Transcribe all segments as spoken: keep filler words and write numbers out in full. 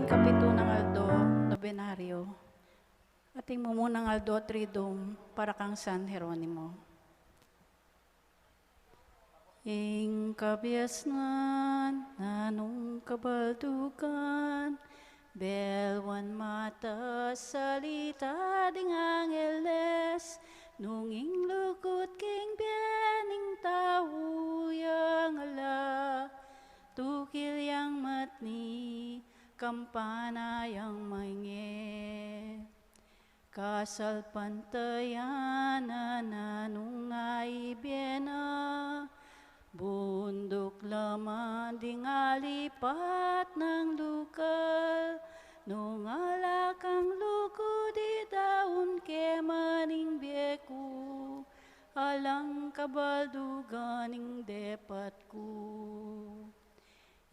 Kapitu nang aldo, nobenaryo. Ating mumunang aldo, Triduum, para kang San Jeronimo. Ing kabiasnan, nanung kabaldugan, belwan mata salita ding angeles, nung ing lugud king bie ning tau yang ala, tukil yang matni, kampana yang maingge. Kasalpantayanan, nanung aibie na, bunduk laman ding alipat nang lukal, nung ala kang lugud, idaun ke man ing bie ku, alang kabaldugan ing depat ku.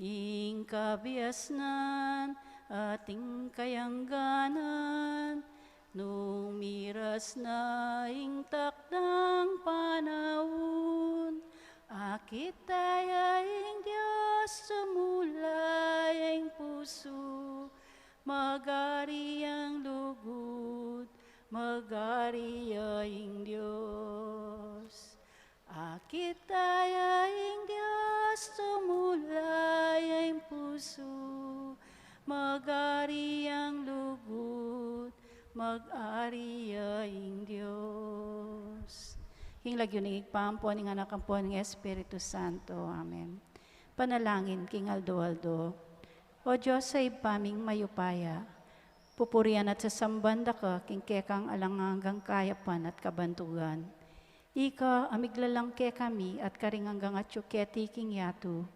Ing kabiasnan at ing kayangganan, nung miras na ing takdang panaun, akit da ya ing Dios, sumulay ya ing pusu, mag-ari yang lugud, mag-ari ya ing Dios. Akit da ya ing Dios, sumulay ya ing pusu, mag-ari yang lugud, mag-ari ya ing Dios. King lagyu ning Ibpa, ampo ning Anak, ampo ning Espiritu Santo. Amen. Panalangin king aldo-aldo. O Dios a Ibpa ming mayupaya, pupurian at sasamban da ka king kekang alang anggang kayapan at kabantugan. Ika a miglalang kekami at karing anggang atyu keti king yatu.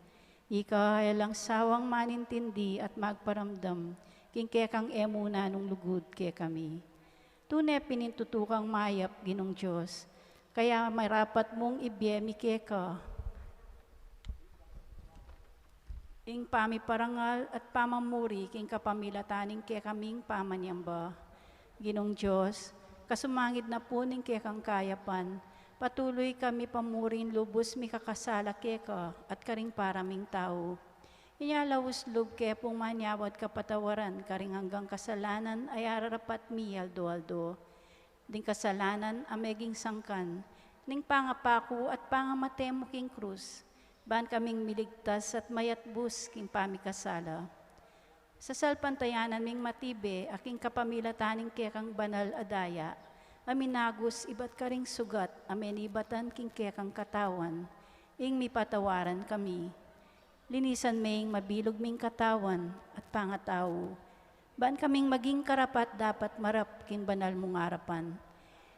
Ika a alang sawang manintindi at magparamdam king kekang e mu nanung lugud kekami. Tune pin ing tutu kang mayap, Ginung Dios, kaya marapat mung ibie mi keka ing pamiparangal at pamamuri king kapamilatan ning kekaming pamanyamba. Ginung Dios, kasumangid na pu ning kekang kayapan, patuluy kami pamurin lubus mikakasala keka at karing para ming tau. Inya la uslub ke pung manyawad kapatawaran karing anggang kasalanan a ararapat mi aldo-aldo. Ding kasalanan a meging sangkan ning pangapaku at pangamate mu king krus, ban kaming miligtas at mayatbus king pamikasala. Sasalpantayanan ming matibe a king kapamilatan ning kekang banal a daya a minagus ibat karing sugat a menibatan king kekang katawan, ing mipatawaran kami. Linisan me ing mabilug ming katawan at pangatau, ban kaming maging karapat-dapat marap king banal mung arapan.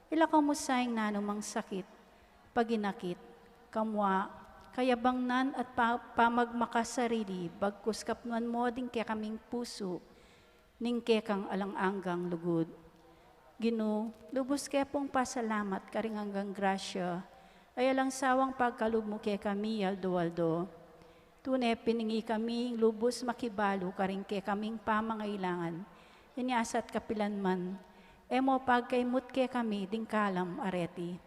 Ilako mu sa ing nanumang sakit, paginakit, kamua, kayabangnan at pa-, pamagmakasarili, bagkus kapnuan mu ding kekaming pusu ning kekang alang anggang lugud. Ginu, lubus ke pung pasalamat karing anggang grasya a alang sawang pagkalub mu kekami aldo-aldo. Tune pin ing ikami lubus makibalu karing kekaming pamangailangan, inya sa at kapilan man, e mu pagkaimut kekami ding kalam a reti.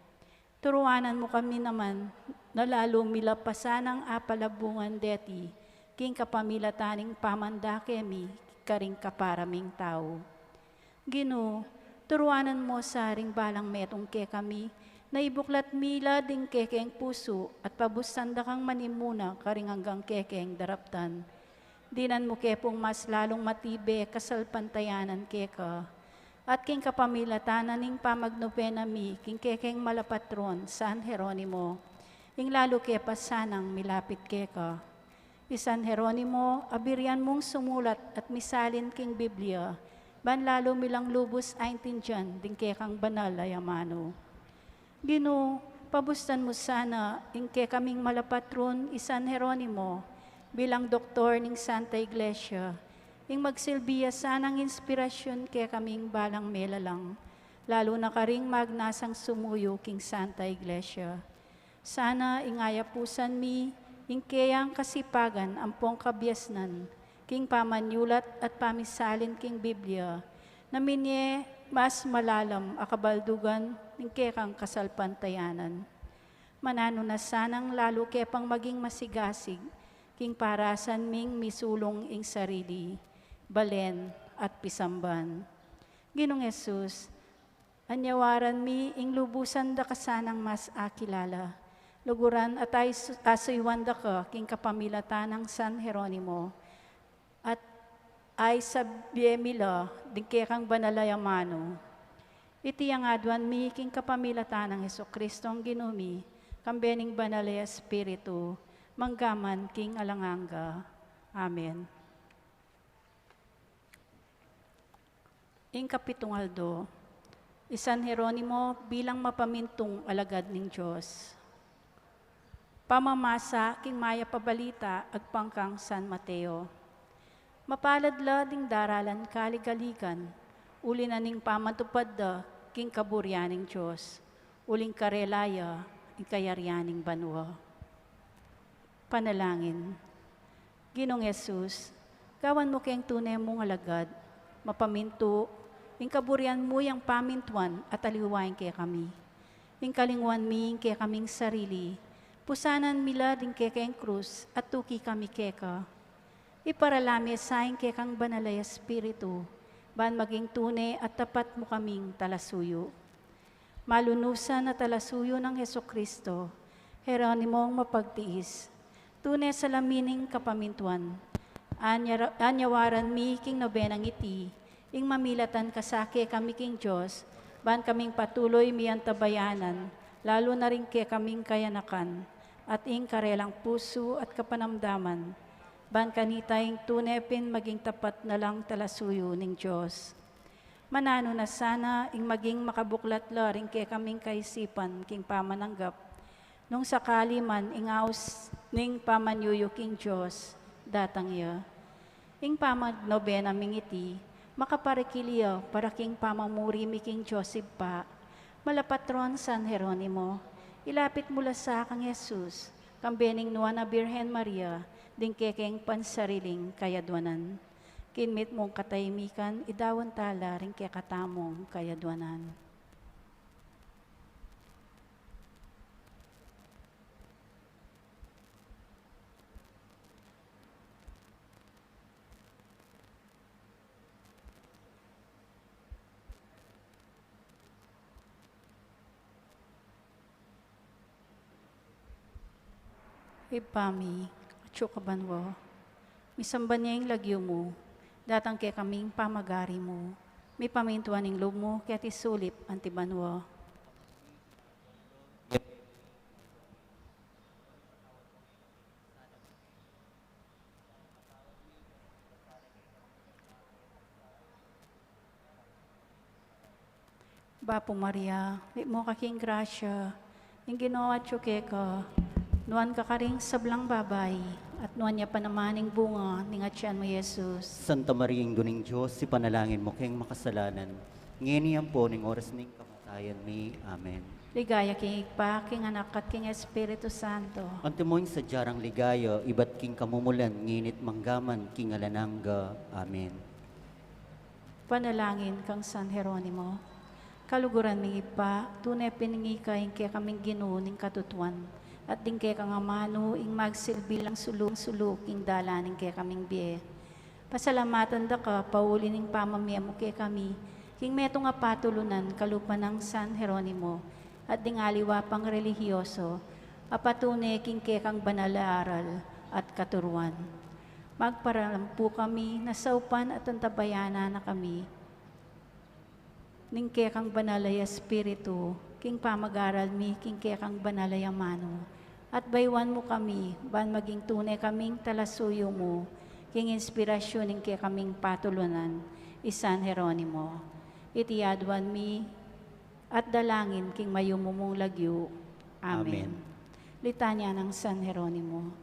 Turuanan mu kami naman na lalu mi la pa sanang apalabungan deti king kapamilatan ning pamandake mi karing kapara ming tau. Ginu, turuanan mu sa ring balang metung kekami na ibuklat mi la ding kekeng pusu at pabustan da kang manimuna karing anggang kekeng daraptan. Dinan mu ke pung mas lalung matibe kasalpantayanan keka. At king kapamilatan na ning pamagnobena mi king kekeng malapatron, San Jeronimo, ing lalu ke pa sanang milapit keka. I San Jeronimo, abirian mung sumulat at misalin king Biblia, ban lalu mi lang lubus aintindian ding kekang banal a amanu. Ginu, pabustan mu sana ing kekaming malapatron i San Jeronimo bilang doktor ning Santa Iglesia, ing magsilbi ya sanang inspirasyun kekaming balang melalang, lalu na karing magnasang sumuyu king Santa Iglesia. Sana ing ayapusan mi ing keyang kasipagan ampong kabiasnan king pamanyulat at pamisalin king Biblia, na minye mas malalam a kabaldugan ning kekang kasalpantayanan. Mananu na sanang lalu ke pang maging masigasig king parasan ming misulung ing sarili. balen at pisamban. Ginung Jesus, anyawaran mi ing lubusan da ka sanang mas akilala. Luguran at ay-, asuyuan da ka king kapamilatan nang San Jeronimo. At ay sabie mi la ding kekang banal a amanu. Iti yang aduan mi king kapamilatan nang Jesucristong Ginu mi, kambe ning Banal a Espiritu, mangga man king alang angga. Amen. Ing kapitung aldo, i San Jeronimo bilang mapamintung alagad ning Dios. Pamamasa king Mayap a Balita agpang kang San Mateo. Mapalad la ding daralan kaligaligan, uli na ning pamatupad da king kaburian ning Dios, uling karela ya ing kayarian ning banua. Panalangin. Ginung Jesus, gawan mu keng tune mung alagad, mapamintu, ing kaburian mu yang pamintuan at aliwain kekami. Ing kalinguan mi ing kekaming sarili, pusanan mi la ding kekeng krus at tuki kami keka. Iparala me sa ing kekang Banal a Espiritu, ban maging tune at tapat mu kaming talasuyu. Malunusan a talasuyu nang Jesucristo, Jeronimong mapagtiis, tune salamin ning kapamintuan. Anyara-, anyawaran mi king nobenang iti, ing mamilatan ka sa kekami king Dios, ban kaming patuloy miantabayanan, lalu na ring kekaming kayanakan, at ing karelang pusu at kapanamdaman, ban kanita ing tune pin maging tapat na lang talasuyu ning Dios. Mananu na sana ing maging makabuklat la ring kekaming kaisipan king pamananggap, nung sakali man ing aus ning pamanyuyu king Dios datang ya. Ing pamagnobena ming iti, makaparikil ya para king pamamuri mi king Dios Ibpa. Malapatron San Jeronimo, ilapit mu la sa kang Jesus, kambe ning Nuan a Birhen Maria, ding kekeng pansariling kayaduanan. King mitmung katahimikan, idaun tala ring kekatamung kayaduanan. Ibpa mi, atsu ka banua, misamban ya ing lagyu mu, datang kekami ing pamagari mu, mipamintuan ing lub mu keti sulip anti banua. Bapu Maria, mitmu ka king grasya, ing Ginu atyu keka, nuan ka karing sablang babai, at nuan ya pa naman ing bunga ning atyan mu, Jesus. Santa Maria, Indu ning Dios, ipanalangin mu keng makasalanan, ngeni ampo ning oras ning kamatayan mi. Amen. Ligaya king Ibpa, king Anak, at king Espiritu Santo. Antimo ing sadya rang ligaya, ibat king kamumulan, ngeni't manggaman king alang angga. Amen. Panalangin kang San Jeronimo. Kaluguran ming Ibpa, tune pin ika ing kekaming Ginu ning katutuan, at ding kekang amanu ing magsilbi lang sulu-sulu king dalan ning kekaming bie. Pasalamatan da ka pauli ning pamamie mu kekami, king metung a patulunan kalupa nang San Jeronimo, at ding aliwa pang relihiyoso, a patune king kekang banal a aral at katuruan. Magparalampu kami, na saupan at antabayanan na kami ning kekang banal a Espiritu, king pamag-aral mi king kekang banal a amanu, at bayuan mu kami, ban maging tune kaming talasuyu mu, king inspirasyun ning kekaming patulunan, i San Jeronimo. Iti aduan mi, at dalangin king mayumu mung lagyu. Amen. Amen. Litanya nang San Jeronimo.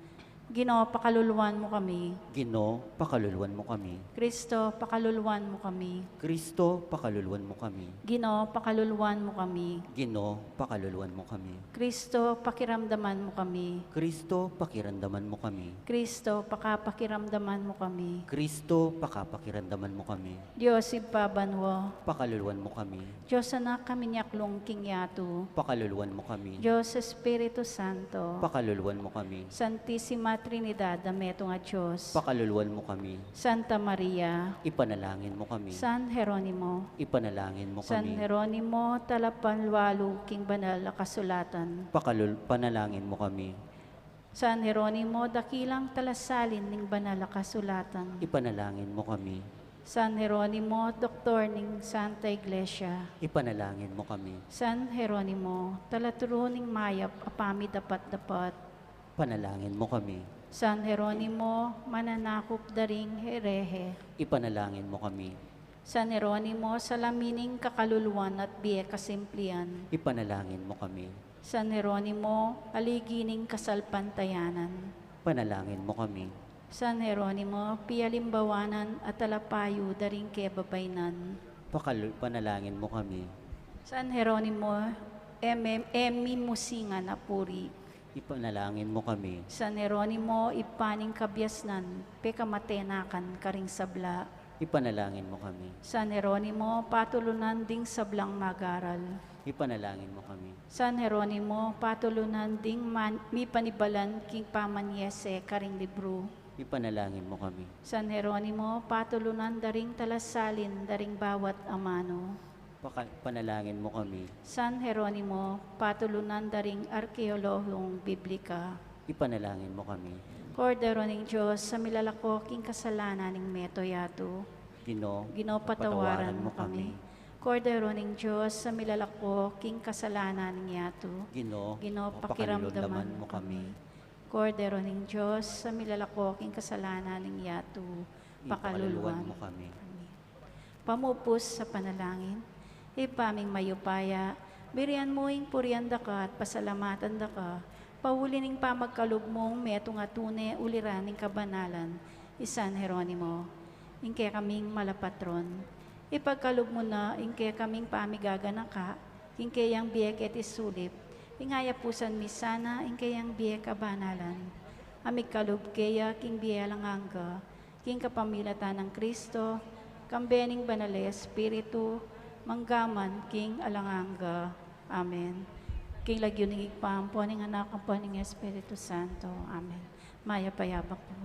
Ginu, pakaluluan mu kami. Ginu, pakaluluan mu kami. Kristo, pakaluluan mu kami. Kristo, pakaluluan mu kami. Ginu, pakaluluan mu kami. Ginu, pakaluluan mu kami. Kristo, pakiramdaman mu kami. Kristo, pakiramdaman mu kami. Kristo, pakapakiramdaman mu kami. Kristo, pakapakiramdaman mu kami. Dios Ibpa banua. Pakaluluan mu kami. Dios Anak a minyaklung king yatu. Pakaluluan mu kami. Dios Espiritu Santo. Pakaluluan mu kami. Santisima Trinidad a metung a Dios. Pakaluluan mu kami. Santa Maria. Ipanalangin mu kami. San Jeronimo. Ipanalangin mu kami. San Jeronimo, talapanwalu king banal a kasulatan. Pakalul-, panalangin mu kami. San Jeronimo, dakilang talasalin ning banal a kasulatan. Ipanalangin mu kami. San Jeronimo, doktor ning Santa Iglesia. Ipanalangin mu kami. San Jeronimo, talaturu ning mayap a pamidapat-dapat. Panalangin mu kami. San Jeronimo, mananakup da ring herehe. Ipanalangin mu kami. San Jeronimo, salamin ning kakaluluan at bie kasimplian. Ipanalangin mu kami. San Jeronimo, aligi ning kasalpantayanan. Panalangin mu kami. San Jeronimo, pialimbawanan at talapayu da ring kebabaynan. Pakal-, panalangin mu kami. San Jeronimo, eme-, emimusingan a puri. Ipanalangin mu kami. San Jeronimo, ibpa ning kabiasnan, pekamatenakan karing sabla. Ipanalangin mu kami. San Jeronimo, patulunan ding sablang mag-aral. Ipanalangin mu kami. San Jeronimo, patulunan ding man-, mipanibalan king pamanyese karing libru. Ipanalangin mu kami. San Jeronimo, patulunan da ring talasalin da ring bawat amanu. Paka-, panalangin mu kami. San Jeronimo, patulunan da ring arkeolohong Biblika. Ipanalangin mu kami. Kordero ning Dios, a milalako king kasalanan ning mabilug a yatu. Ginu, Ginu, patawaran patawaran mu mu kami. Kami. Kordero ning Dios, a milalako king kasalanan ning yatu. Ginu, Ginu, pakiramdaman pakiramdaman mu mu kami. Kami. Kordero ning Dios, a milalako king kasalanan ning yatu. Ipakaluluan Pakaluluan mu mu kami. Kami. Pamupus a panalangin. Ibpa ming mayupaya, burian mu ing purian daka at pasalamatan daka, pauli ning pamagkalub mung metung a tune uliran ning kabanalan, i San Jeronimo, ing kekaming malapatron. Ipagkalub mu na ing kekaming pamigaganaka, king keyang bie keti sulip, ing ayapusan mi sana ing keyang bie kabanalan. A migkalub keya king bie alang angga, king kapamilatan nang Kristo, kambe ning Banal a Espiritu, mangga man king alang angga. Amen. King lagyu ning Ibpa, ampo ning Anak, ampo ning Espiritu Santo. Amen. Mayap a yabak pu.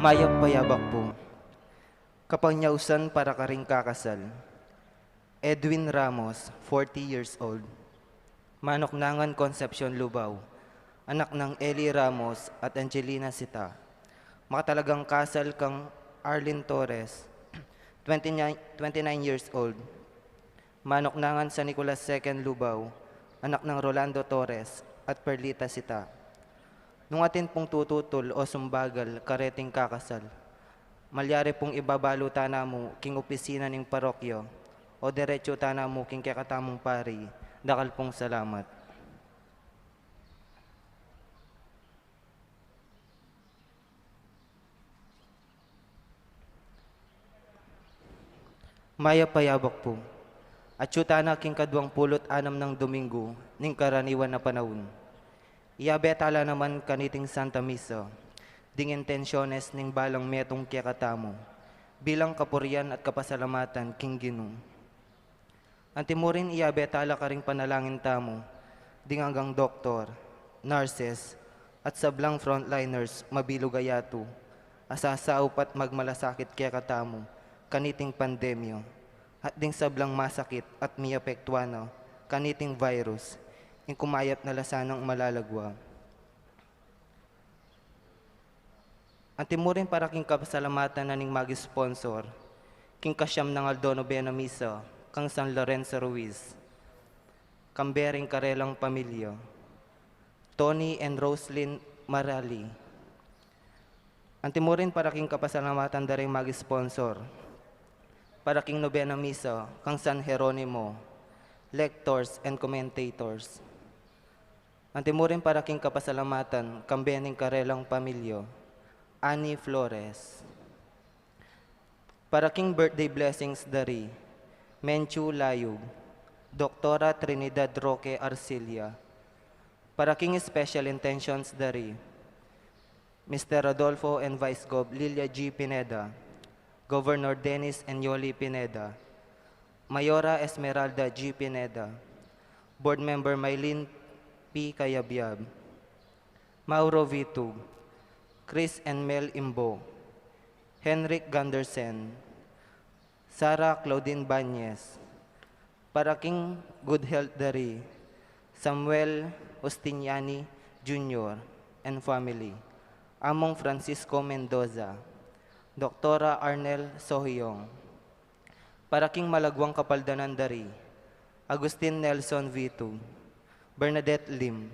Payap payabak pu. Kapangyausan para karing kakasal. Edwin Ramos, forty years old. Manuknangan Concepcion Lubao, anak nang Eli Ramos at Angelina Sita. Makatalagang kasal kang Arlene Torres, twenty-nine, twenty-nine years old. Manuknangan San Nicolas Second Lubao, anak nang Rolando Torres at Perlita Sita. Nung atin pung tututul o sumbagal kareting kakasal, malyari pung ibabalu tana mu king opisina ning parokya o diretsu tana mu king kekatamung pari. Dakal pung salamat. Mayap a yabak pu. Atsu tana king kaduang pulu't anam nang Dominggu ning karaniwan a panaun. Iyabe tala naman kaniting Santa Misa ding intensyones ning balang metung kekatamu bilang kapurian at kapasalamatan king Ginu. Antimurin iyabe tala karing panalangin tamu ding anggang doktor, nurses, at sablang frontliners mabilug a yatu a sasaup at magmalasakit kekatamu kaniting pandemya, at ding sablang masakit at miapektuan na kaniting virus, ing kumayap na la sanang malagwa. Antimurin para king kapasalamatan na ning mag-sponsor king kasyam nang aldo nobena misa kang San Lorenzo Ruiz, kambe ring karelang pamilya, Tony and Roslyn Marali. Antimurin para king kapasalamatan da ring mag-sponsor para king nobena misa kang San Jeronimo, lectors and commentators. Antimurin para king kapasalamatan kambe ning karelang pamilya, Annie Flores. Para king birthday blessings da ri Menchu Layug, Doktora Trinidad Roque Arcilla. Para king special intentions da ri Mister Rodolfo and Vice Gov Lilia G Pineda, Governor Dennis and Yoli Pineda, Mayora Esmeralda G Pineda, Board Member Mylene P Cayabyab, Mauro Vitug, Chris and Mel Imbo, Henrik Gundersen, Sarah Claudine Bañez, para king good health da ri Samuel Justiniani Junior and family, Among Francisco Mendoza, Doktora Arnel Sohiong, para king malagwang kapaldanan da ri Agustin Nelson Vitug, Bernadette Lim,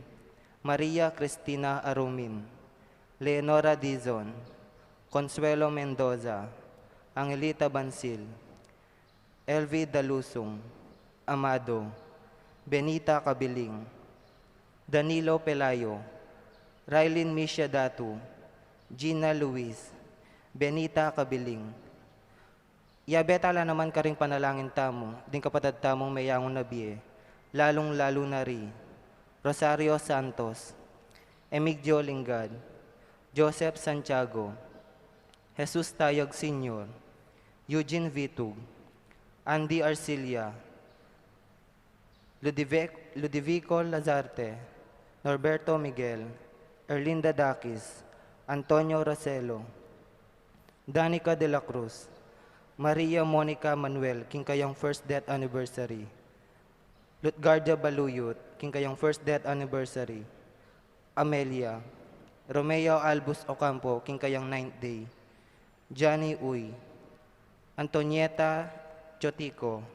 Maria Cristina Arumin, Leonora Dizon, Consuelo Mendoza, Angelita Bansil, Elvie Dalusung, Amado, Benita Cabiling, Danilo Pelayo, Rylin Misha Datu, Gina Luis, Benita Cabiling. Iyabe tala naman karing panalangin tamu ding kapatad tamung meyangu na bie, lalung-lalu na ri Rosario Santos, Emigdio Lingad, Joseph Santiago, Jesus Tayag Senior, Eugene Vitug, Andy Arcilla, Ludivic-, Ludivico Lazarte, Norberto Miguel, Erlinda Daquis, Antonio Roselo, Danica de la Cruz, Maria Monica Manuel, king kayang first death anniversary, Lutgarda Baluyot, king kayang first death anniversary, Amelia, Romeo Albus Ocampo, king kayang ninth day, Johnny Uy, Antonieta Chotico,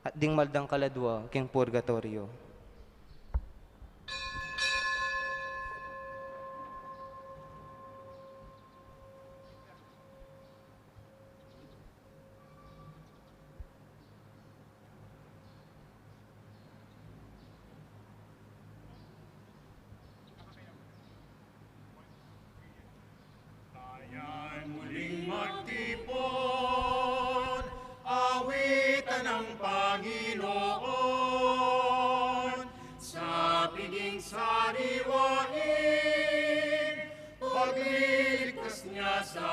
at ding maldang kaladwa king purgatoryo. Tayan muling magtipon, awitan ang Panginoon, sa piging sariwain, pagliligtas niya sa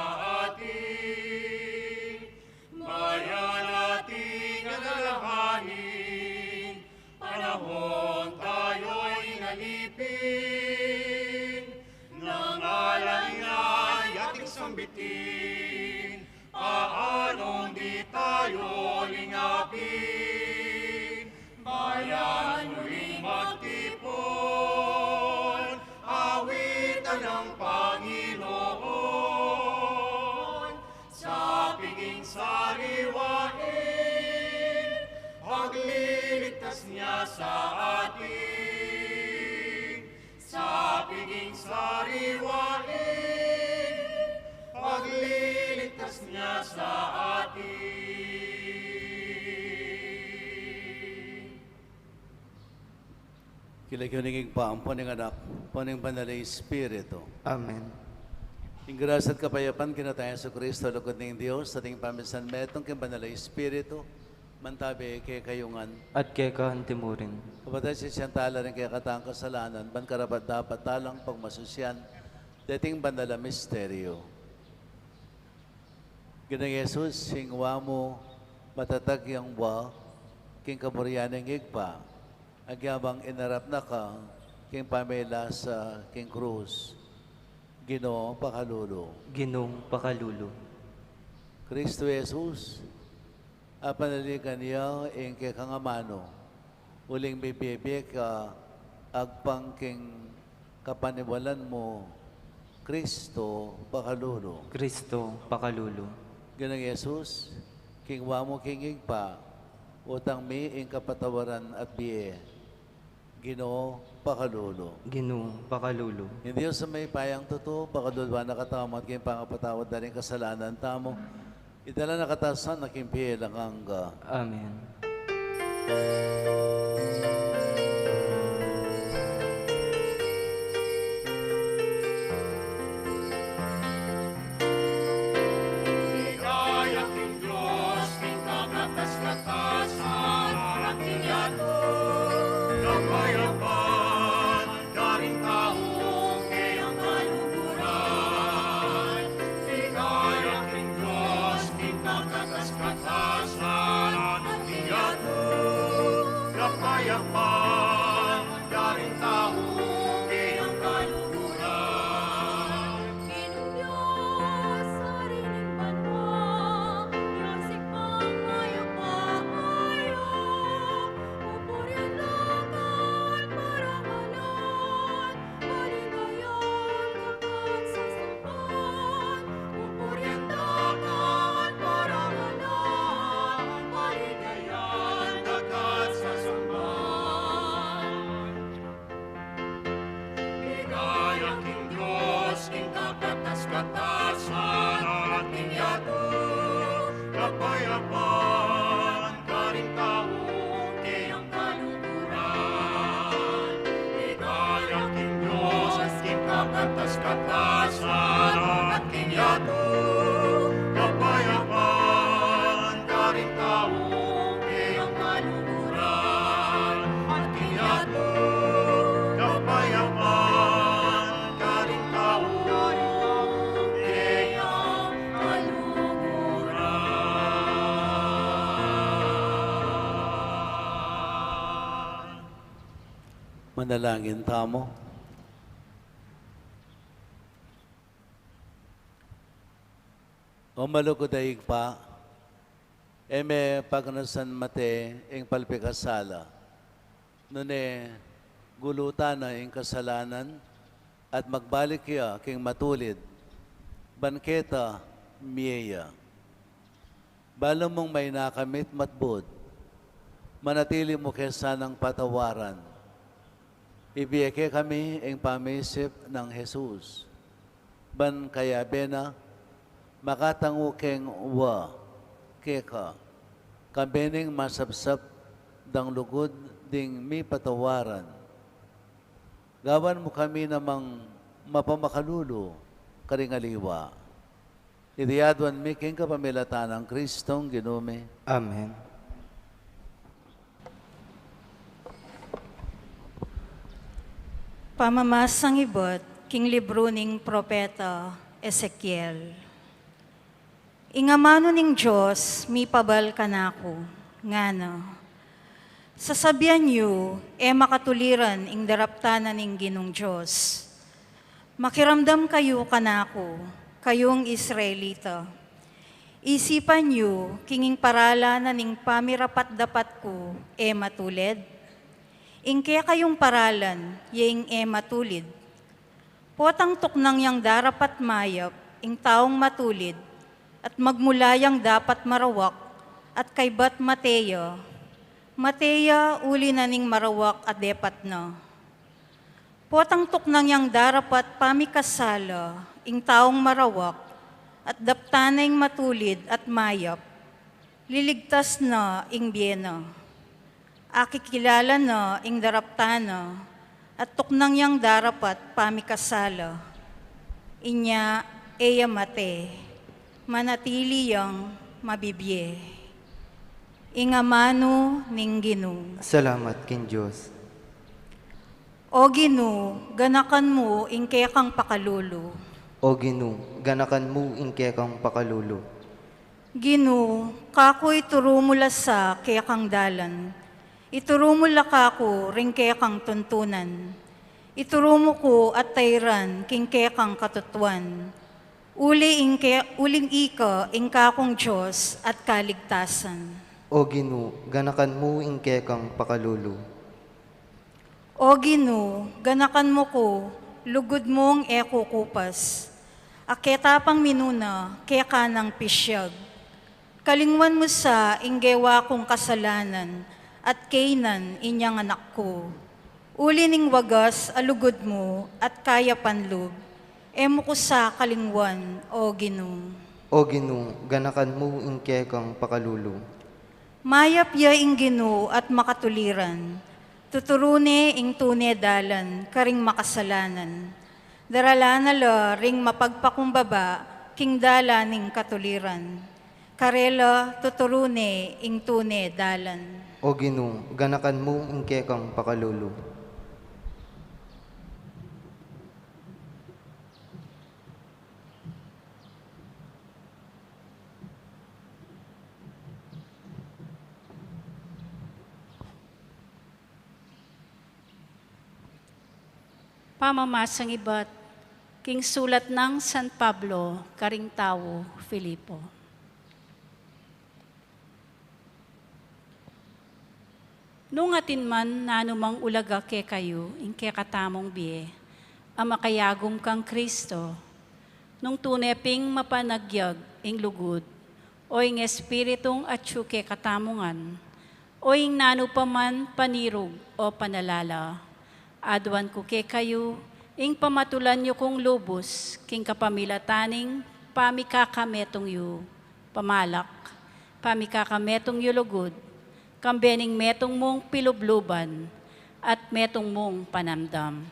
atin. Bayan ating alalahanin, panahon tayo'y inalipin, ng ngalan niya'y ating sambitin. Niya sa atin, sa piging sariwain, pagliligtas niya sa atin. King lagyu ning Ibpa, ampo ning Anak, ampo ning Banal a Espiritu. Amen. Ing grasya at kapayapan king Ginu tang Jesucristo, lugud ning Dios, at ing pamisanmetung king Banal a Espiritu, mantabi kekayu ngan. At keka antimurin. Kapatad, sisian tala ring kekatang kasalanan, ban karapat-dapat talang pagmasusyan deting banal a misteryu. Ginung Jesus, ing wa mu matatag yang wa king kaburian ning Ibpa, agyang inarap na ka king pamilasa king krus. Ginu, pakalulu. Ginung pakalulu. Kristo Jesus, apanaligan ya ing kekang amanu, uling bibie ka agpang king kapaniwalan mu. Kristo, pakalulu. Kristo, pakalulu. Ginung Jesus, king wa mu king Ibpa, utang mi ing kapatawaran at bie. Ginu, pakalulu. Ginu, pakalulu. Ing Dios a mayupayang tutu, pakaluluan na katamu at king pangapatawad da ring kasalanan tamu, idala na katamu sa king bie alang angga. Amen. Ligaya king Dios, king kakatas-katasan, at king yatu, kapayapan, karing taung keyang kaluguran. Ligaya king Dios, king kakatas-katasan, at king yatu, kapayapan, karing taung keyang kaluguran. Ginung Dios, Ari ning banua, ya sikmang mayupaya, pupurian da ka at parangalan, paligayan da ka at sasamba, pupurian da ka at parangalan, paligayan da ka at sasamba. Ligaya king Dios, king kakatas-katasan, at king yatu, kapayapan, karing taung keyang kaluguran. Ligaya king Dios, king kakatas-katasan, at king yatu, kapayapan, karing taung keyang kaluguran. At king yatu, kapayapan, karing taung keyang kaluguran. Manalangin tamu. O malugud a Ibpa, e me pagnasan mate ing palpikasala, nune gulutan na ing kasalanan at magbalik ya king matulid, ban keta mie ya. Balu mung maina kami't matbud, manatili mu ke sanang patawaran. Ibie kekami ing pamisip nang Jesus, ban kayabe na makatangu keng wa keka, kambe ning masapsap dang lugud ding mipatawaran. Gawan mu kami namang mapamakalulu karing aliwa. Iti aduan mi king kapamilatan nang Kristong Ginu mi. Amen. Pamamasang ibat king libru ning propeta Ezekiel. Ing amanu ning Dios mipabal kanaku, ngana, sasabian yu, e makatuliran ing daraptan na ning Ginung Dios. Makiramdam kayu kanaku, kayung Israelita. Isipan yu, king ing paralan na ning pamirapat-dapat ku, e matulid? Ing kekayung paralan, ya ing e matulid. Potang tuknang yang darapat mayap ing taung matulid, at magmula yang dapat marawak, at kaybat mate ya. Mate ya uli na ning marawak a depat na. Potang tuknang yang darapat pamikasala ing taung marawak, at daptan na ing matulid at mayap, liligtas na ing bie na. Akikilala na ing daraptan na, at tuknang yang darapat pamikasala. Inya e ya mate, manatili yang mabibie. Ing amanu ning Ginu. Salamat king Dios. O Ginu, ganakan mu ing kekang pakalulu. O Ginu, ganakan mu ing kekang pakalulu. Ginu, kaku ituru mu la sa kekang dalan. Ituru mu la kaku ring kekang tuntunan. Ituru mu ku at tairan king kekang katutuan. Uli ing ke-, uling ika ing kakung Dios at kaligtasan. O Ginu, ganakan mu ing kekang pakalulu. O Ginu, ganakan mu ku, lugud mung e kukupas. A keta pang minuna, keka nang pisyag. Kalingwan mu sa ing gewa kung kasalanan, at kaynan inyang anak ku. Uli ning wagas a lugud mu, at kaya panlub, e mu ku sa kalingwan, O Ginu. O Ginu, ganakan mu ing kekang pakalulu. Mayap ya ing Ginu at makatuliran. Tuturu ne ing tune dalan karing makasalanan. Daralan na la ring mapagpakumbaba king dalan ning katuliran. Karela tuturu ne ing tune dalan. O Ginu, ganakan mu ing kekang pakalulu. Pamamasang ibat king sulat nang San Pablo karing tau Filipo. Nung atin man nanumang ulaga kekayu ing kekatamung bie a makayagum kang Kristo, nung tune ping mapanagyag ing lugud, o ing Espiritung atyu kekatamu ngan, o ing nanu pa man panirug o panalala, aduan ku kekayu ing pamatulan yu kung lubus king kapamilatan ning pamikakametung yu pamalak, pamikakametung yu lugud, kambe ning metung mung pilubluban at metung mung panamdam.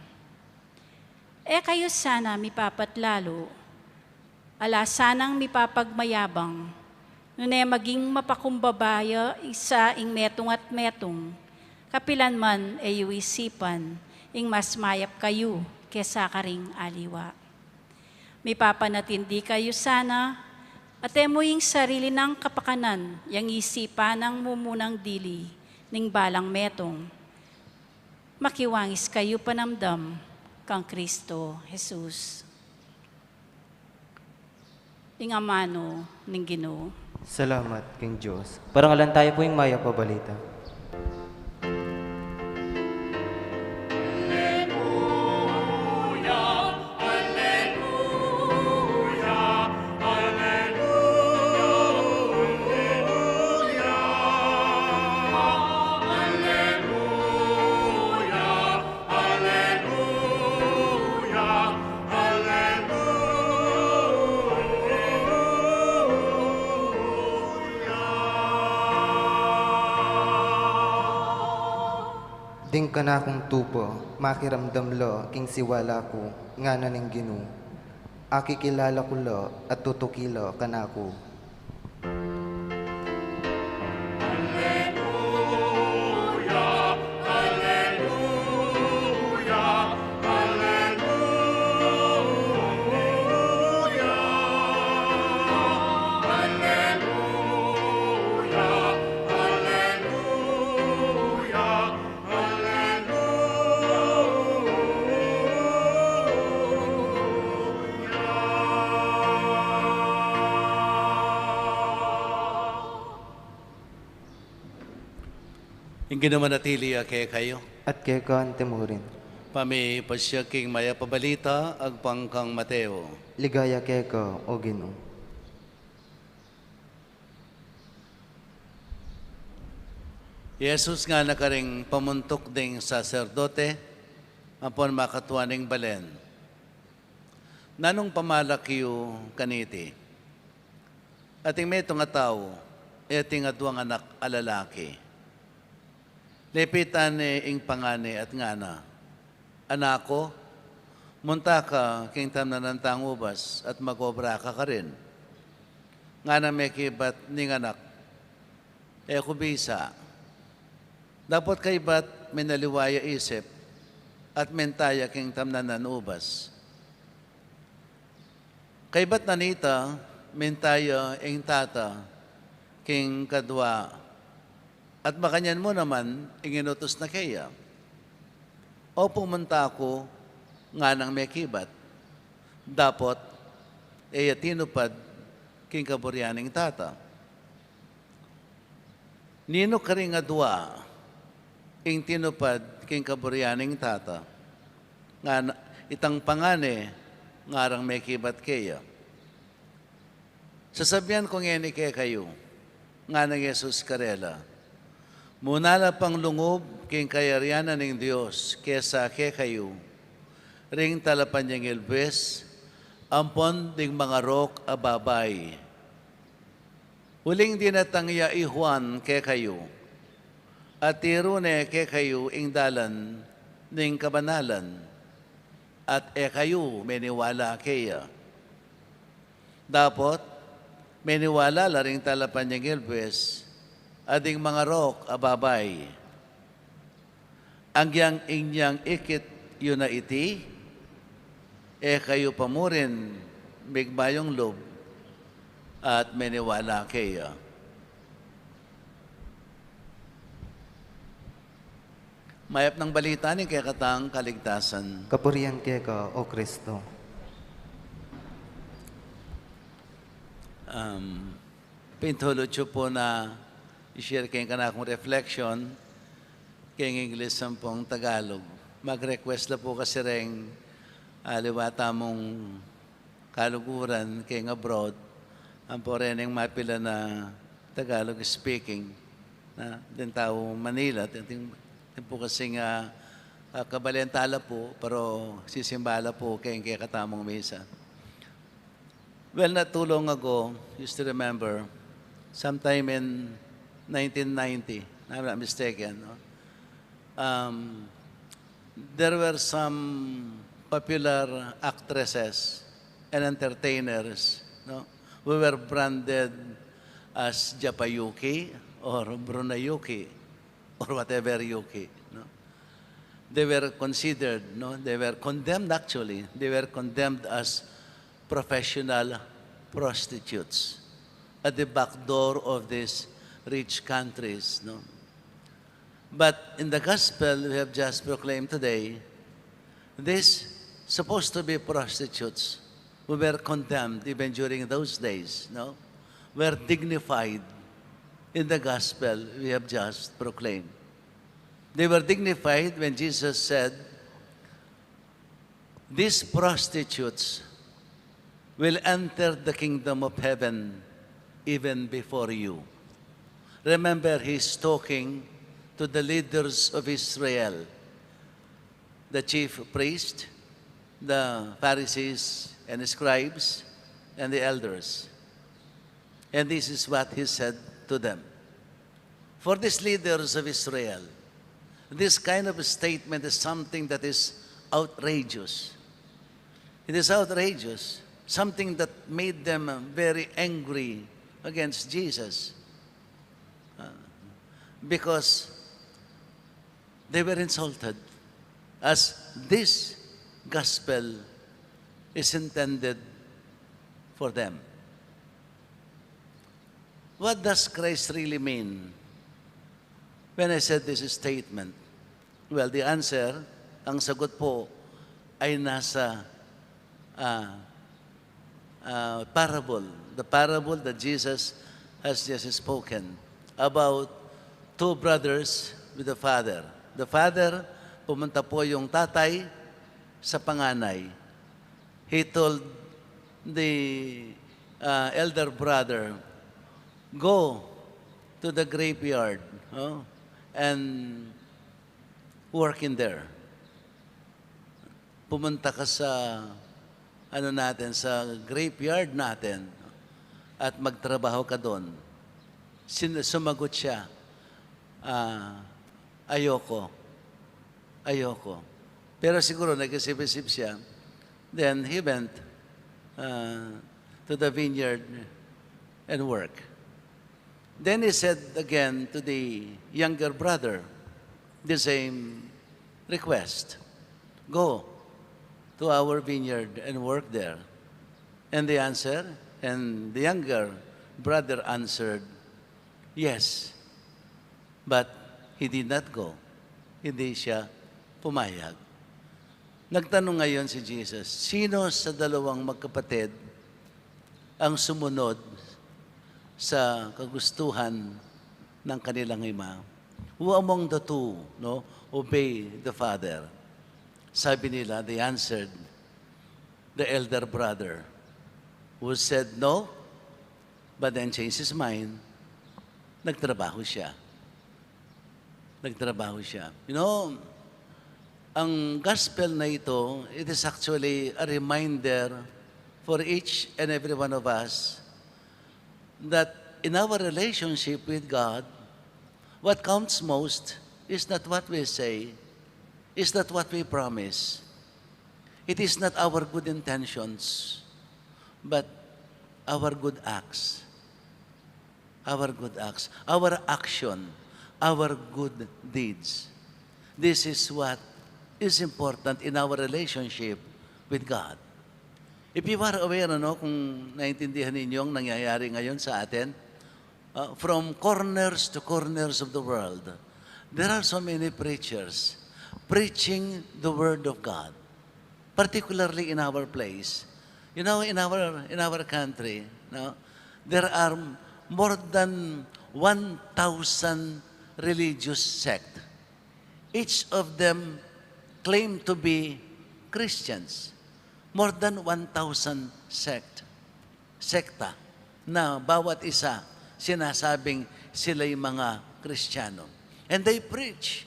E kayu sana mipapatlalu, ala sanang mipapagmayabang, nune maging mapakumbaba ya isa ing metung at metung, kapilan man e yu isipan ing mas mayap kayu kesa karing aliwa. Mipapanatindi kayu sana, at e mu ing sarili nang kapakanan yang isipan nang mumunang dili ning balang metung. Makiwangis kayu panamdam kang Kristo Jesus. Ing amanu ning Ginu. Salamat king Dios. Parangalan tayu pu ing mayap a balita. Ding kanakung tupa, makiramdam la king siwala ku, ngana ning Ginu. Akikilala ku la at tutuki la kanaku. Ing Ginu manatili ya kekayu. At keka mu rin. Pamipasiag king mayap a balita agpang kang Mateo. Ligaya keka, O Ginu. Jesus ngana karing pamuntuk ding saserdote ampon makatua ning balen, "Nanung pamalak yu kaniti? Ating metung a tau, ating aduang anak a lalaki. Lepitan ne ing pangan ne at ngana, 'Anak ku, munta ka king tamnanan tang ubas at mag-obra ka karin.' Nganang mekibat ning anak, 'E ku bisa.' Dapot kaybat minaliwa ya isip at minta ya king tamnanan ubas. Kaybat na nita, minta ya ing tata king kadua, at makanyan mu naman ing inutus na keya. 'Opu, munta ku,' nganang mekibat. Dapot e ya tinupad king kaburian ning tata. Ninu karing adua ing tinupad king kaburian ning tata? Ngana, 'Itang pangan ne,' ngarang mekibat keya. 'Sasabian ku ngeni kekayu,' nganang Jesus karela, 'muna la pang lungub king kayarian na ning Dios kesa kekayu ring talapanyingil buis ampon ding mangarok a babai. Uling dinatang ya i Juan kekayu, at tiru ne kekayu ing dalan ning kabanalan, at e kayu meniwala keya. Dapot meniwala la ring talapanyingil buis at ding mangarok a babai. Agyang inyang ikit yu na iti, e kayu pa mu rin migmayung lub at meniwala keya?" Mayap nang balita ning kekatang kaligtasan. Kapurian keka, O Kristo. Um, pintulud yu pu na i-share keng kanakung reflection keng English ampong Tagalog. Mag-request la pu kasi reng aliwa tamung kaluguran keng abroad, ampo reng mapilan a Tagalog speaking, na, deng tau Manila, deng, deng, deng pu kasing, ah, ah, kabalen ta la pu, pero sisimba la pu keng kekatamung misa. Well, not too long ago, used to remember, sometime in nineteen ninety, if I'm not mistaken, no? Um, there were some popular actresses and entertainers, no, who were branded as Japayuki or Brunayuki or whatever Yuki, no? They were considered, no, they were condemned actually. They were condemned as professional prostitutes at the back door of these rich countries, no? But in the gospel we have just proclaimed today, these supposed to be prostitutes who were condemned even during those days, no, were dignified in the gospel we have just proclaimed. They were dignified when Jesus said, "These prostitutes will enter the kingdom of heaven even before you." Remember, he's talking to the leaders of Israel, the chief priest, the Pharisees and scribes, and the elders. And this is what he said to them. For these leaders of Israel, this kind of statement is something that is outrageous. It is outrageous, something that made them very angry against Jesus. Uh, because they were insulted, as this gospel is intended for them. What does Christ really mean when I said this statement? Well, the answer, ang sagot po, ay nasa, ah, ah, parable, the parable that Jesus has just spoken about two brothers with the father. The father, pumunta po yung tatay sa panganay. He told the, uh, elder brother, "Go to the graveyard, oh, and work in there. Pumunta ka sa, ano natin, sa graveyard natin at magtrabaho ka doon. Sin-, sumagot siya, "Ah, ayoko. Ayoko." Pero siguro nag-isip-isip siya. Then he went, uh, to the vineyard and work. Then he said again to the younger brother the same request, "Go to our vineyard and work there." And the answer, and the younger brother answered, "Yes." But he did not go. Hindi siya pumayag. Nagtanong ngayon si Jesus, sino sa dalawang magkapatid ang sumunod sa kagustuhan ng kanilang ima? Who among the two, no, obey the father? Sabi nila, they answered, the elder brother, who said no, but then changed his mind, nagtrabaho siya. Nagtrabaho siya. You know, ang gospel na ito, it is actually a reminder for each and every one of us that in our relationship with God, what counts most is not what we say, is not what we promise. It is not our good intentions, but our good acts. Our good acts, our action, our good deeds. This is what is important in our relationship with God. If you are aware, ano, kung naintindihan ninyo ang nangyayari ngayon sa atin, uh, from corners to corners of the world, there are so many preachers preaching the word of God, particularly in our place. You know, in our, in our country, no, there are more than one thousand religious sect. Each of them claim to be Christians. More than one thousand sect, sekta, na bawat isa sinasabing sila'y mga Kristiyano. And they preach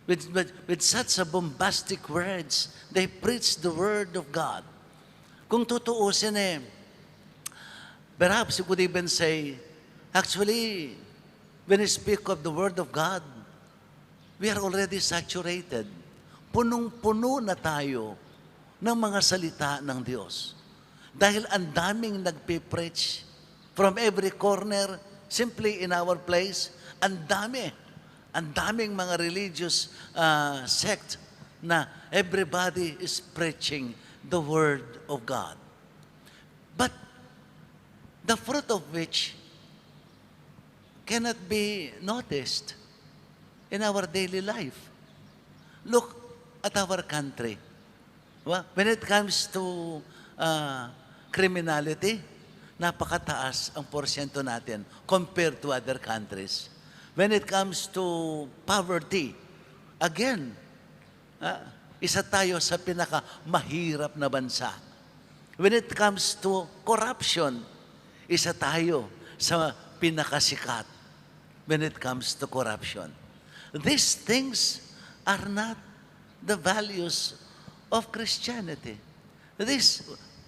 with, with, with such a bombastic words. They preach the word of God. Kung tutuusin, eh, perhaps you could even say, actually, when you speak of the word of God, we are already saturated. Punong-puno na tayo ng mga salita ng Diyos. Dahil ang daming nagpipreach from every corner, simply in our place, ang dami, ang daming mga religious, ah, sect na everybody is preaching the word of God. But the fruit of which cannot be noticed in our daily life. Look at our country. Wa-, when it comes to, ah, criminality, napakataas ang porsyento natin compared to other countries. When it comes to poverty, again, ah, isa tayo sa pinakamahirap na bansa. When it comes to corruption, isa tayo sa pinakasikat when it comes to corruption. These things are not the values of Christianity. This,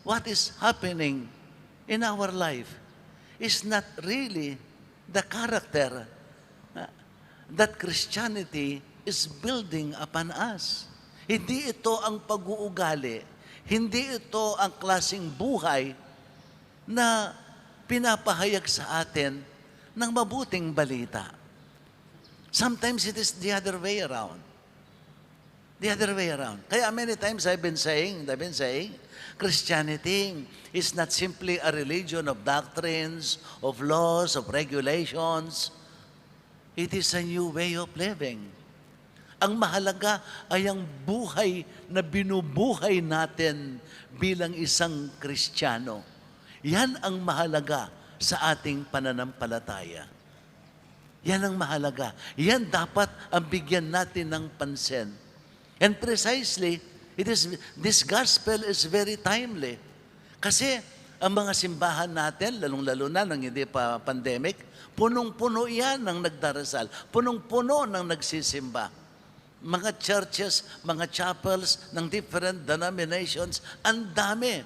what is happening in our life, is not really the character, uh, that Christianity is building upon us. Hindi ito ang pag-uugali, hindi ito ang klaseng buhay na pinapahayag sa atin ng mabuting balita. Sometimes it is the other way around. The other way around. Kaya many times I've been saying, I've been saying, Christianity is not simply a religion of doctrines, of laws, of regulations. It is a new way of living. Ang mahalaga ay ang buhay na binubuhay natin bilang isang Kristiyano. Yan ang mahalaga sa ating pananampalataya. Yan ang mahalaga. Yan dapat ang bigyan natin ng pansin. And precisely, it is, this gospel is very timely. Kasi Ang mga simbahan natin, lalong-lalo na nung hindi pa pandemic, punong-puno yan ng nagdarasal, punong-puno ng nagsisimba. Mga churches, mga chapels ng different denominations, ang dami.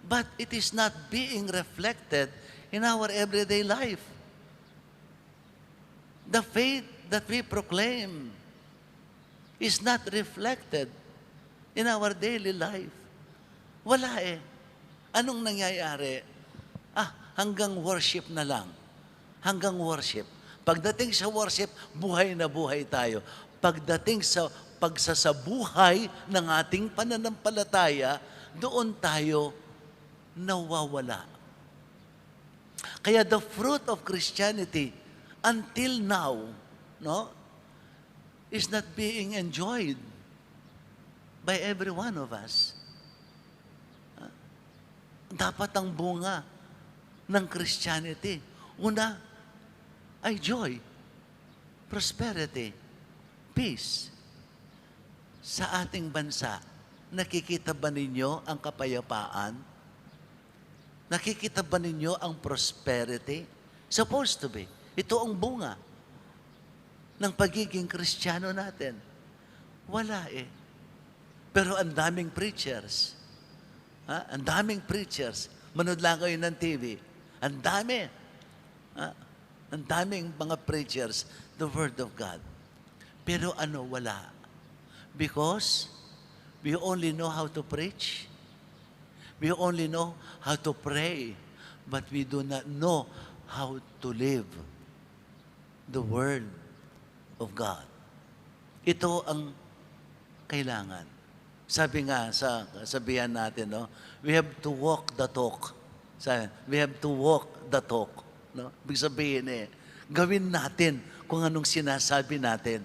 But it is not being reflected in our everyday life. The faith that we proclaim is not reflected in our daily life. Wala eh. Anong nangyayari? Ah, hanggang worship na lang. Hanggang worship. Pagdating sa worship, buhay na buhay tayo. Pagdating sa pagsasabuhay ng ating pananampalataya, doon tayo nawawala. Kaya the fruit of Christianity until now, no, is not being enjoyed by every one of us. Ah, dapat ang bunga ng Christianity, una ay joy, prosperity, peace. Sa ating bansa, nakikita ba ninyo ang kapayapaan? Nakikita ba ninyo ang prosperity? Supposed to be. Ito ang bunga ng pagiging Kristiyano natin. Wala eh. Pero ang daming preachers. Ha? Ang daming preachers. Manood lang kayo ng T V. Ang dami. Ha? Ang daming mga preachers, the Word of God. Pero ano, wala. Because we only know how to preach. We only know how to pray. But we do not know how to live the Word of God. Ito ang kailangan. Sabi nga sa kasabihan natin, no? We have to walk the talk. Sa, we have to walk the talk, no? Ibig sabihin eh, gawin natin kung anong sinasabi natin.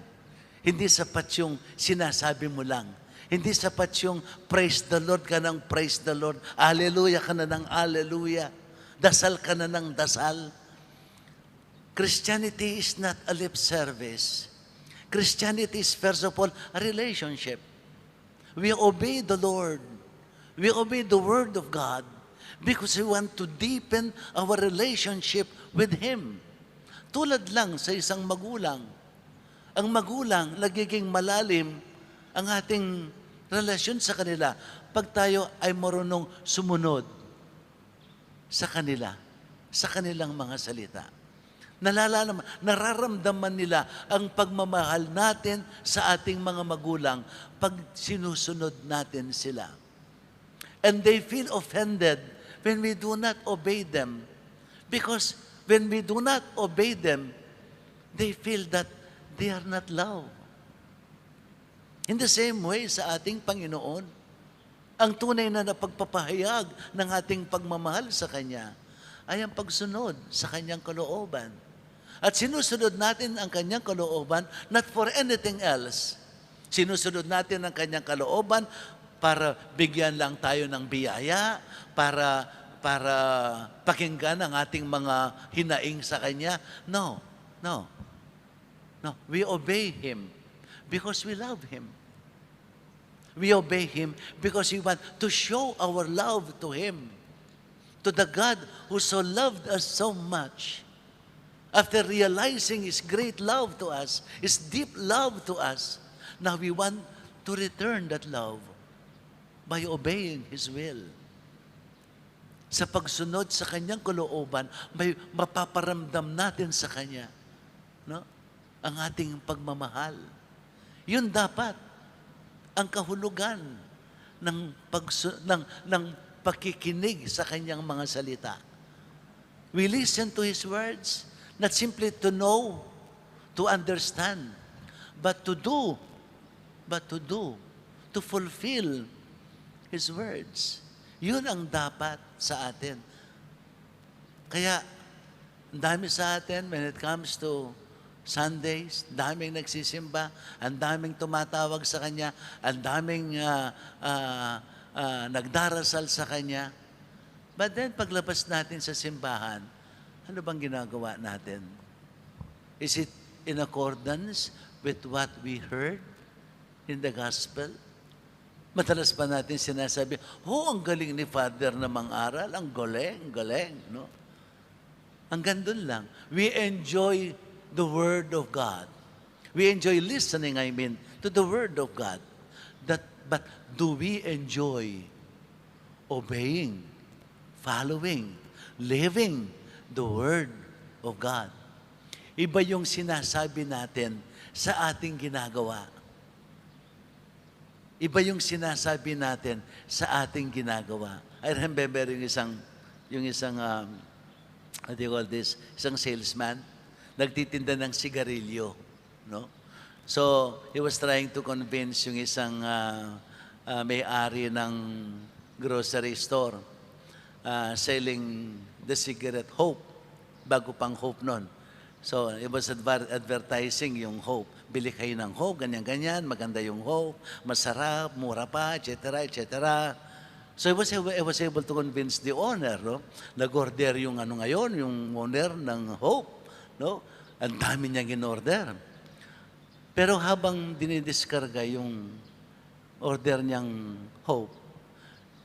Hindi sapat yung sinasabi mo lang. Hindi sapat yung praise the Lord ka ng praise the Lord. Hallelujah ka na ng hallelujah. Dasal ka na ng dasal. Christianity is not a lip service. Christianity is, first of all, a relationship. We obey the Lord. We obey the Word of God because we want to deepen our relationship with Him. Tulad lang sa isang magulang. Ang magulang, nagiging malalim ang ating relasyon sa kanila pag tayo ay marunong sumunod sa kanila, sa kanilang mga salita. Nalalaman, nararamdaman nila ang pagmamahal natin sa ating mga magulang pag sinusunod natin sila. And they feel offended when we do not obey them. Because when we do not obey them, they feel that they are not loved. In the same way, sa ating Panginoon, ang tunay na napagpapahayag ng ating pagmamahal sa Kanya ay ang pagsunod sa Kanyang kalooban. At sinusunod natin ang Kanyang kalooban, not for anything else. Sinusunod natin ang Kanyang kalooban para bigyan lang tayo ng biyaya, para, para pakinggan ang ating mga hinaing sa Kanya. No, no. No, we obey Him because we love Him. We obey Him because we want to show our love to Him, to the God who so loved us so much. After realizing His great love to us, His deep love to us, now we want to return that love by obeying His will. Sa pagsunod sa Kanyang kalooban, may mapaparamdam natin sa Kanya, no? Ang ating pagmamahal. Yun dapat ang kahulugan ng pagsu-, ng, ng pakikinig sa Kanyang mga salita. We listen to His words, not simply to know, to understand, but to do, but to do, to fulfill His words. Yun ang dapat sa atin. Kaya, ang dami sa atin, when it comes to Sundays, daming nagsisimba, ang daming tumatawag sa Kanya, ang daming, ah, ah, ah, nagdarasal sa Kanya. But then, paglabas natin sa simbahan, ano bang ginagawa natin? Is it in accordance with what we heard in the gospel? Madalas pa natin sinasabi, "Oh, ang galing ni Father na mang-aral, ang galing, galing," no? Hanggang dun lang. We enjoy the Word of God. We enjoy listening, I mean, to the Word of God. That, but do we enjoy obeying, following, living the Word of God? Iba yung sinasabi natin sa ating ginagawa. Iba yung sinasabi natin sa ating ginagawa. I remember yung isang, yung isang, um, what do you call this? Isang salesman, nagtitinda ng sigarilyo, no? So, he was trying to convince yung isang, ah, ah, may-ari ng grocery store, ah, selling the cigarette Hope, bago pang Hope nun. So, he was adver-, advertising yung Hope. "Bili kayo ng Hope, ganyan-ganyan, maganda yung Hope, masarap, mura pa, et cetera, et cetera." So, he was, he was able to convince the owner, no? Nag-order yung ano ngayon, yung owner ng Hope, no? Ang dami niyang in-order. Pero habang dinidiskarga yung order niyang Hope,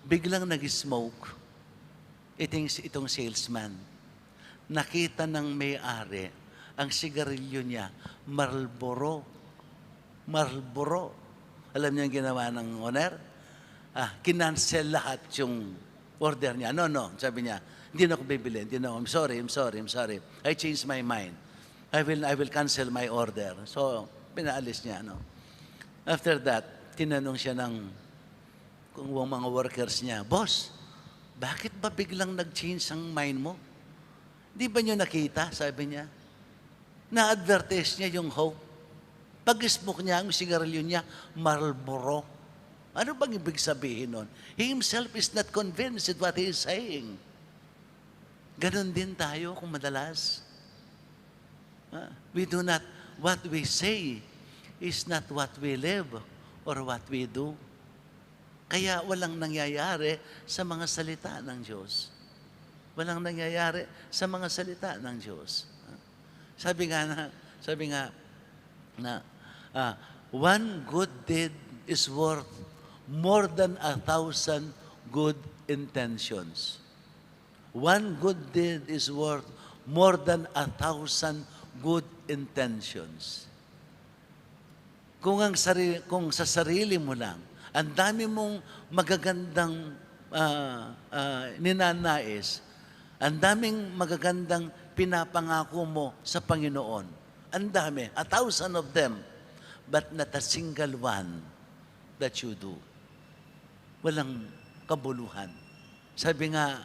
biglang nag-smoke itong, itong salesman. Nakita ng may-ari, ang sigarilyo niya, Marlboro. Marlboro. Alam niyo ang ginawa ng owner? Ah, kinansel lahat yung order niya. "No, no," sabi niya, "hindi na ako bibili, hindi na ako. I'm sorry, I'm sorry, I'm sorry. I changed my mind. I will, I will cancel my order." So, pinaalis niya, no? After that, tinanong siya ng, kung mga workers niya, "Boss, bakit ba biglang nag-change ang mind mo? Di ba niyo nakita?" sabi niya. "Na-advertise niya yung Hope. Pag-smoke niya, ang sigarilyo niya, Marlboro." Ano bang ibig sabihin nun? He himself is not convinced with what he is saying. Ganun din tayo kung madalas. Ah, we do not, what we say is not what we live or what we do. Kaya walang nangyayari sa mga salita ng Diyos. Walang nangyayari sa mga salita ng Diyos. Sabi nga na, sabi nga na, ah, "One good deed is worth more than a thousand good intentions." One good deed is worth more than a thousand good intentions. Kung ang sari-, kung sa sarili mo lang, ang dami mong magagandang, ah, ah, ninanais, ang daming magagandang pinapangako mo sa Panginoon. Ang dami, a thousand of them, but not a single one that you do. Walang kabuluhan. Sabi nga,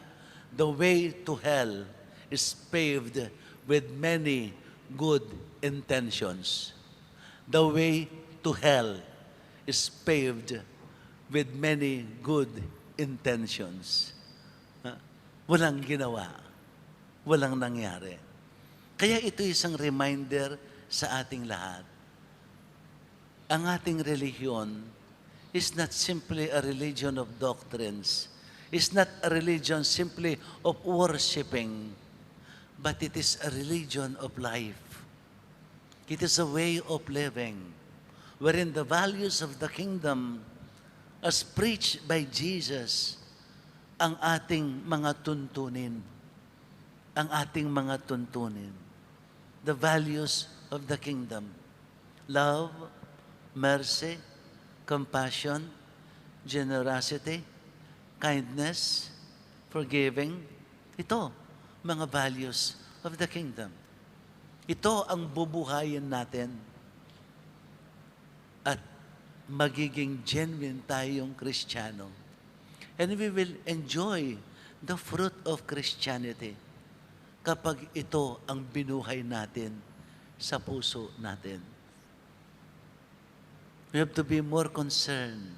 "The way to hell is paved with many good intentions." The way to hell is paved with many good intentions. Ha? Walang ginawa. Walang nangyari. Kaya ito isang reminder sa ating lahat. Ang ating relihiyon is not simply a religion of doctrines, is not a religion simply of worshiping, but it is a religion of life. It is a way of living wherein the values of the kingdom, as preached by Jesus, ang ating mga tuntunin. Ang ating mga tuntunin. The values of the kingdom. Love, mercy, compassion, generosity, kindness, forgiving. Ito, mga values of the kingdom. Ito ang bubuhayin natin. At magiging genuine tayong Kristiyano. And we will enjoy the fruit of Christianity kapag ito ang binuhay natin sa puso natin. We have to be more concerned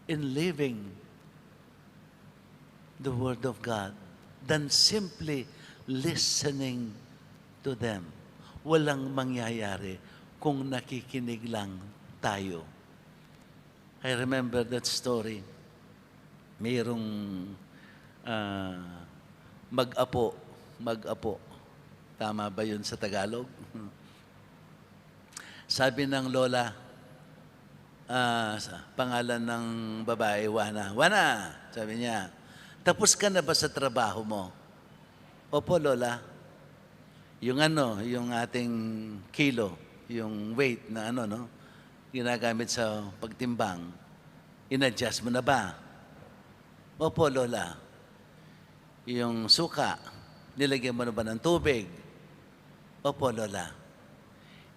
in living the Word of God than simply listening to them. Walang mangyayari kung nakikinig lang tayo. I remember that story. Mayroong, ah, mag-apo, mag-apo. Tama ba yun sa Tagalog? Sabi ng lola, ah, sa pangalan ng babae, Juana. "Juana," sabi niya, "tapos ka na ba sa trabaho mo?" "Opo, Lola." Yung ano, yung ating kilo, yung weight na ano, no? Ginagamit sa pagtimbang. In-adjust mo na ba? "Opo, Lola." Yung suka, nilagyan mo na ba ng tubig? "Opo, Lola."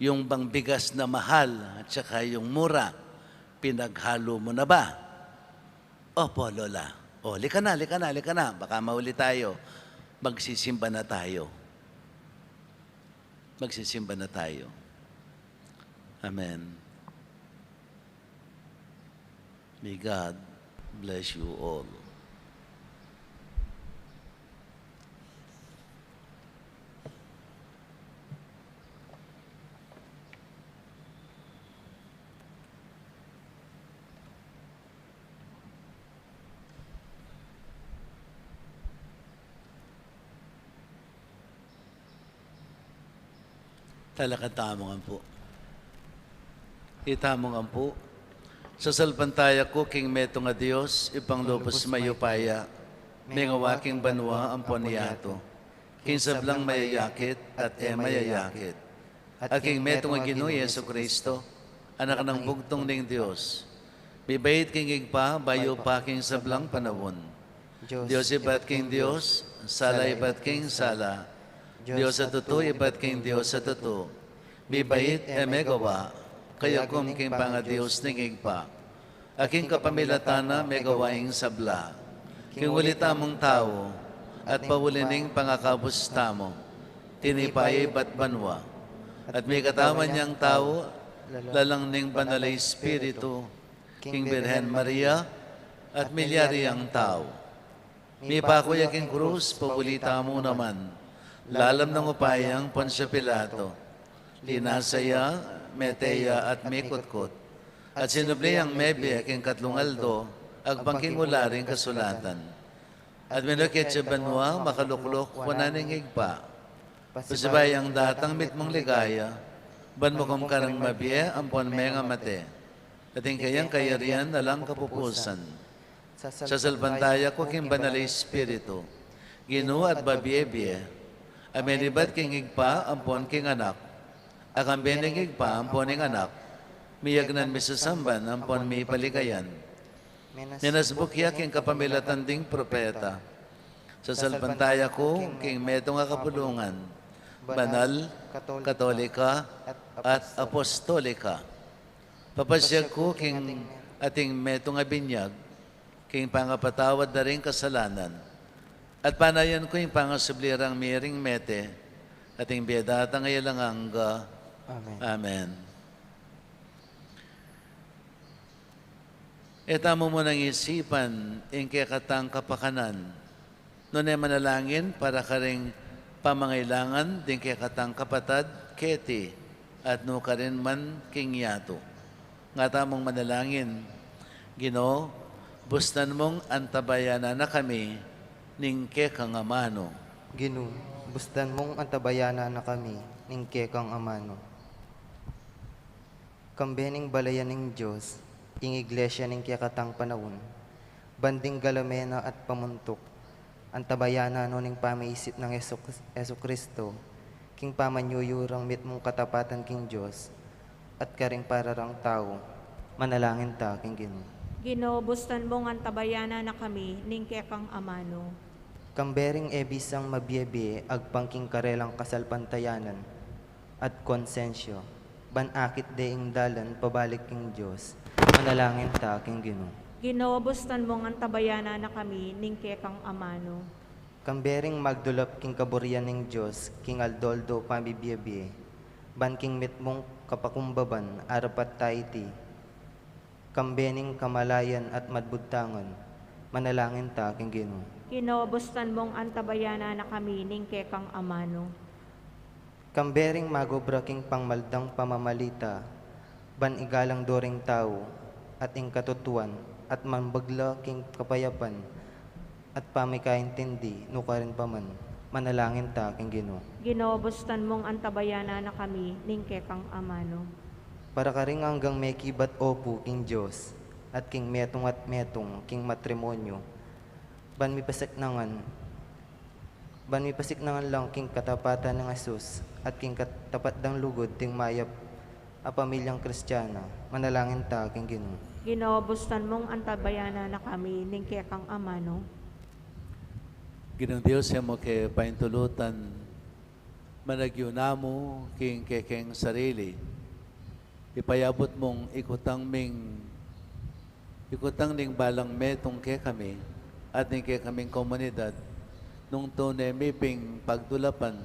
Yung bang bigas na mahal at saka yung mura, pinaghalo mo na ba? "Opo, Lola." O, lika na, lika na, lika na. Baka mahuli tayo. Magsisimba na tayo. Magsisimba na tayo. Amen. May God bless you all. Talakad tamu ngan pu. Itamu ngan pu. Sasalpantaya ku king metung a Dios, Ibpang lubus mayupaya, mengawa king banua ampon yatu, king sablang mayayakit at e mayayakit, at king metung a Ginu Jesucristo, Anak nang bugtung ning Dios, mibait king Ibpa bayu pa king sablang panaun. Dios ibat king Dios, sala ibat king sala, Dios a tutu ibat king Dios a tutu, mibait e megawa, kayagum king pangaDios ning Ibpa, a king kapamilatan na megawa ing sabla. King uli tamung tau, at pauli ning pangakabus tamu, tinipa ya ibat banua, at mikatawan yang tau, lalang ning Banal a Espiritu, king Birhen Maria, at milyari yang tau. Mipaku ya king krus, pauli tamu naman, lalam ning upayang Poncio Pilato. Linasa ya, mete ya, at mikutkut, at sinubli yang mebie king katlung aldo, agpang king ula ring kasulatan. At minukyat ya banua, makaluklok wanan ning Ibpa. Pasibayu yang datang mitmung ligaya, ban mukum kareng mabie ampon mengamate, at ing kayang kayarian alang kapupusan. Sasalpantaya ku king Banal a Espiritu, Ginu at babie-bie, a menibat king Ibpa ampon king Anak, a kambe ning Ibpa ampon ning Anak, miyagnan, misasamban ampon mipaligayan. Minasbuk ya king kapamilatan ding propeta. Sasalpantaya ku king metung a kapulungan, banal, katolika, at apostolika. Papasyag ku king ating metung a binyag, king pangapatawad da ring kasalanan, at panayan ku ing pangasubli rang miring mete, at ing bie datang a alang angga. Amen. Amen. E tamu munang isipan ing kekatang kapakanan, nune manalangin para karing pamangailangan ding kekatang kapatad keti at nukarin man king yatu. Nga tamung manalangin. Ginu, bustan mung antabayanan na kami ning kekang amanu. Ginu, bustan mung antabayanan na kami ning kekang amanu. Kambe ning balayan ning Dios ing Iglesia ning kekatang panaun, ban ding galame na at pamuntuk, antabayanan no ning pamiisip nang Jesu-, Jesucristo, king pamanyuyurang mitmung katapatan king Dios, at karing pararang tau. Manalangin ta king Ginu. Ginu, bustan mung antabayanan na kami ning kekang amanu. Kambe ring e bisang mabie-bie agpang king karelang kasalpantayanan at konsensya, ban akit de ing dalan pabalik king Dios. Manalangin ta king Ginu. Ginu, bustan mung antabayanan na kami ning kekang amanu. Kambe ring magdulap king kaburian ning Dios king aldo-aldo pamibie-bie, ban king mitmung kapakumbaban arapat ta iti. Kambe ning kamalayan at mabudtangan, manalangin ta king Ginu. Ginu, bustan mung antabayanan na kami ning kekang amanu. Kambe ring magobra king pangmaldang pamamalita, ban igalang do ring tau, at ing katutuan, at mambagla king kapayapan, at pamikaintindi, nukarin pa man, manalangin ta king Ginu. Ginu, bustan mung antabayanan na kami ning kekang amanu. Para karing anggang mekibat opu king Dios, at king metung at metung king matrimonyo, ban mipasiknangan, ban mipasiknangan lang king katapatan nang Jesus, at king katapat dang lugud ding mayap a pamilyang Kristiana, manalangin ta king Ginu. Ginu, bustan mung antabayanan na kami ning kekang amanu. Ginung Dios, e mu ke paintulutan managyu namu king kekeng sarili. Ipayabut mung ikutang ming, ikutang ning balang metung kekami at ning kekaming komunidad, nung tune mi ping pagdulapan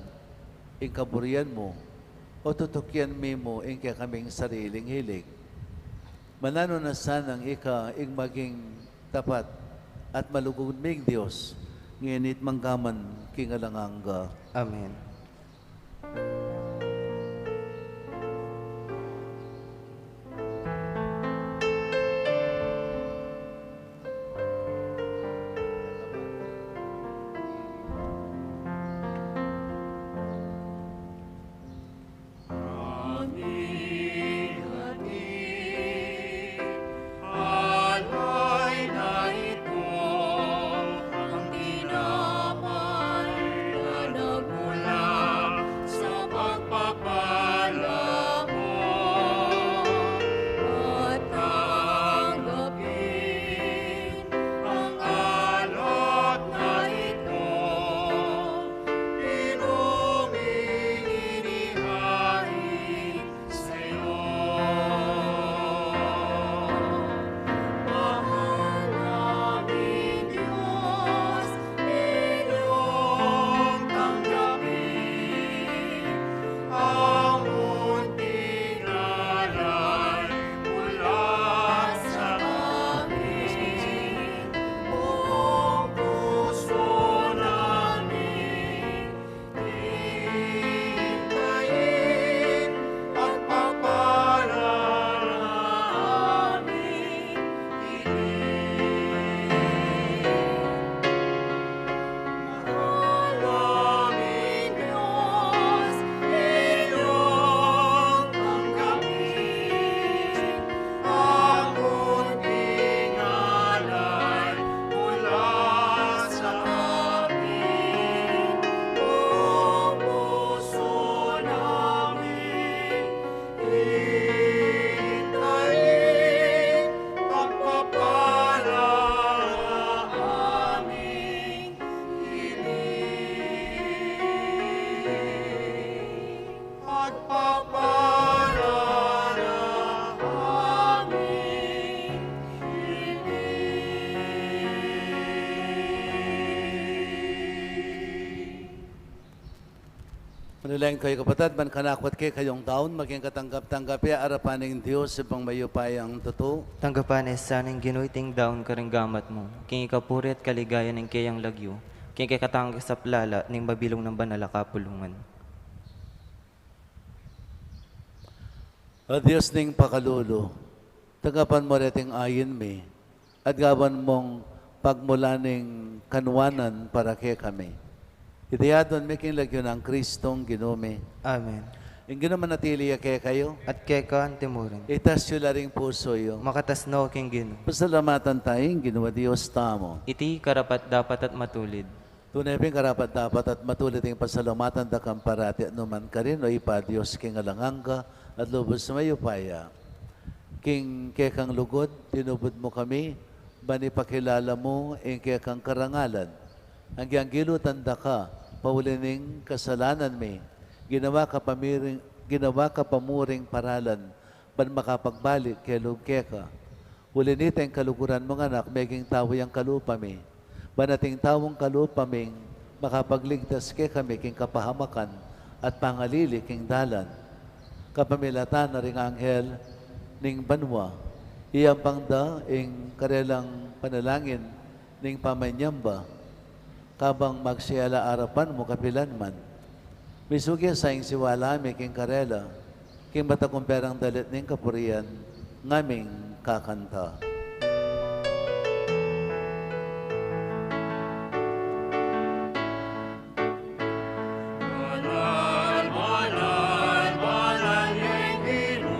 ing kaburian mu, o tutukian mi mu ing kekaming sariling hilig. Mananu na sanang ika ing maging tapat at malugud ming Dios, ngeni at manggaman king alang angga. Amen. Manalangin kayu, kapatad, ban kanaku at kekayung daun maging katanggap-tanggap ya arapan ning Dios, Ibpang mayupayang tutu. Tanggapan na sa ning Ginu iting daun karing gamat mu, king ikapuri at kaligayan ning keyang lagyu, king kekatamung kasaplalan ning mabilug nang banal a kapulungan. O Dios ning pakalulu, tanggapan mu reting ain mi, at gawan mung pagmulan ning kanuanan para kekami. Iti adwan mi king lagyu nang Kristong Ginu mi. Amen. Ing Ginu manatili ya kekayu. At keka antimurin. Itas yu la ring pusu yu. Makatas no king Ginu. Pasalamatan taya ing Ginu a Dios tamu. Iti karapat-dapat at matulid. Tune pin karapat-dapat at matulid ing pasalamatan da kang parati at nukarin man, O Ibpa, Dios king alang angga at lubus mayupaya. King kekang lugud, tinubud mu kami, ban ipakilala mu ing kekang karangalan. Agyang gilutan da ka, pauli ning kasalanan mi, ginawa ka pa muring, ginawa ka pa muring paralan, ban makapagbalik kaya lub keka. Uli nita ing kaluguran mung Anak, meging tau yang kalupa mi. Ban ating taung kalupa ming makapagligtas kekami king kapahamakan at pangalili king dalan. Kapamilatan na ring anghel ning banua, iyampang da ing karelang panalangin ning pamanyamba, kabang magsiyala arapan mu kapilan man. Misugi sa ing siwala mi king karela, king matakumperang dalit ning kapurian, ngaming kakanta. Banal, banal, banal yang Ginu,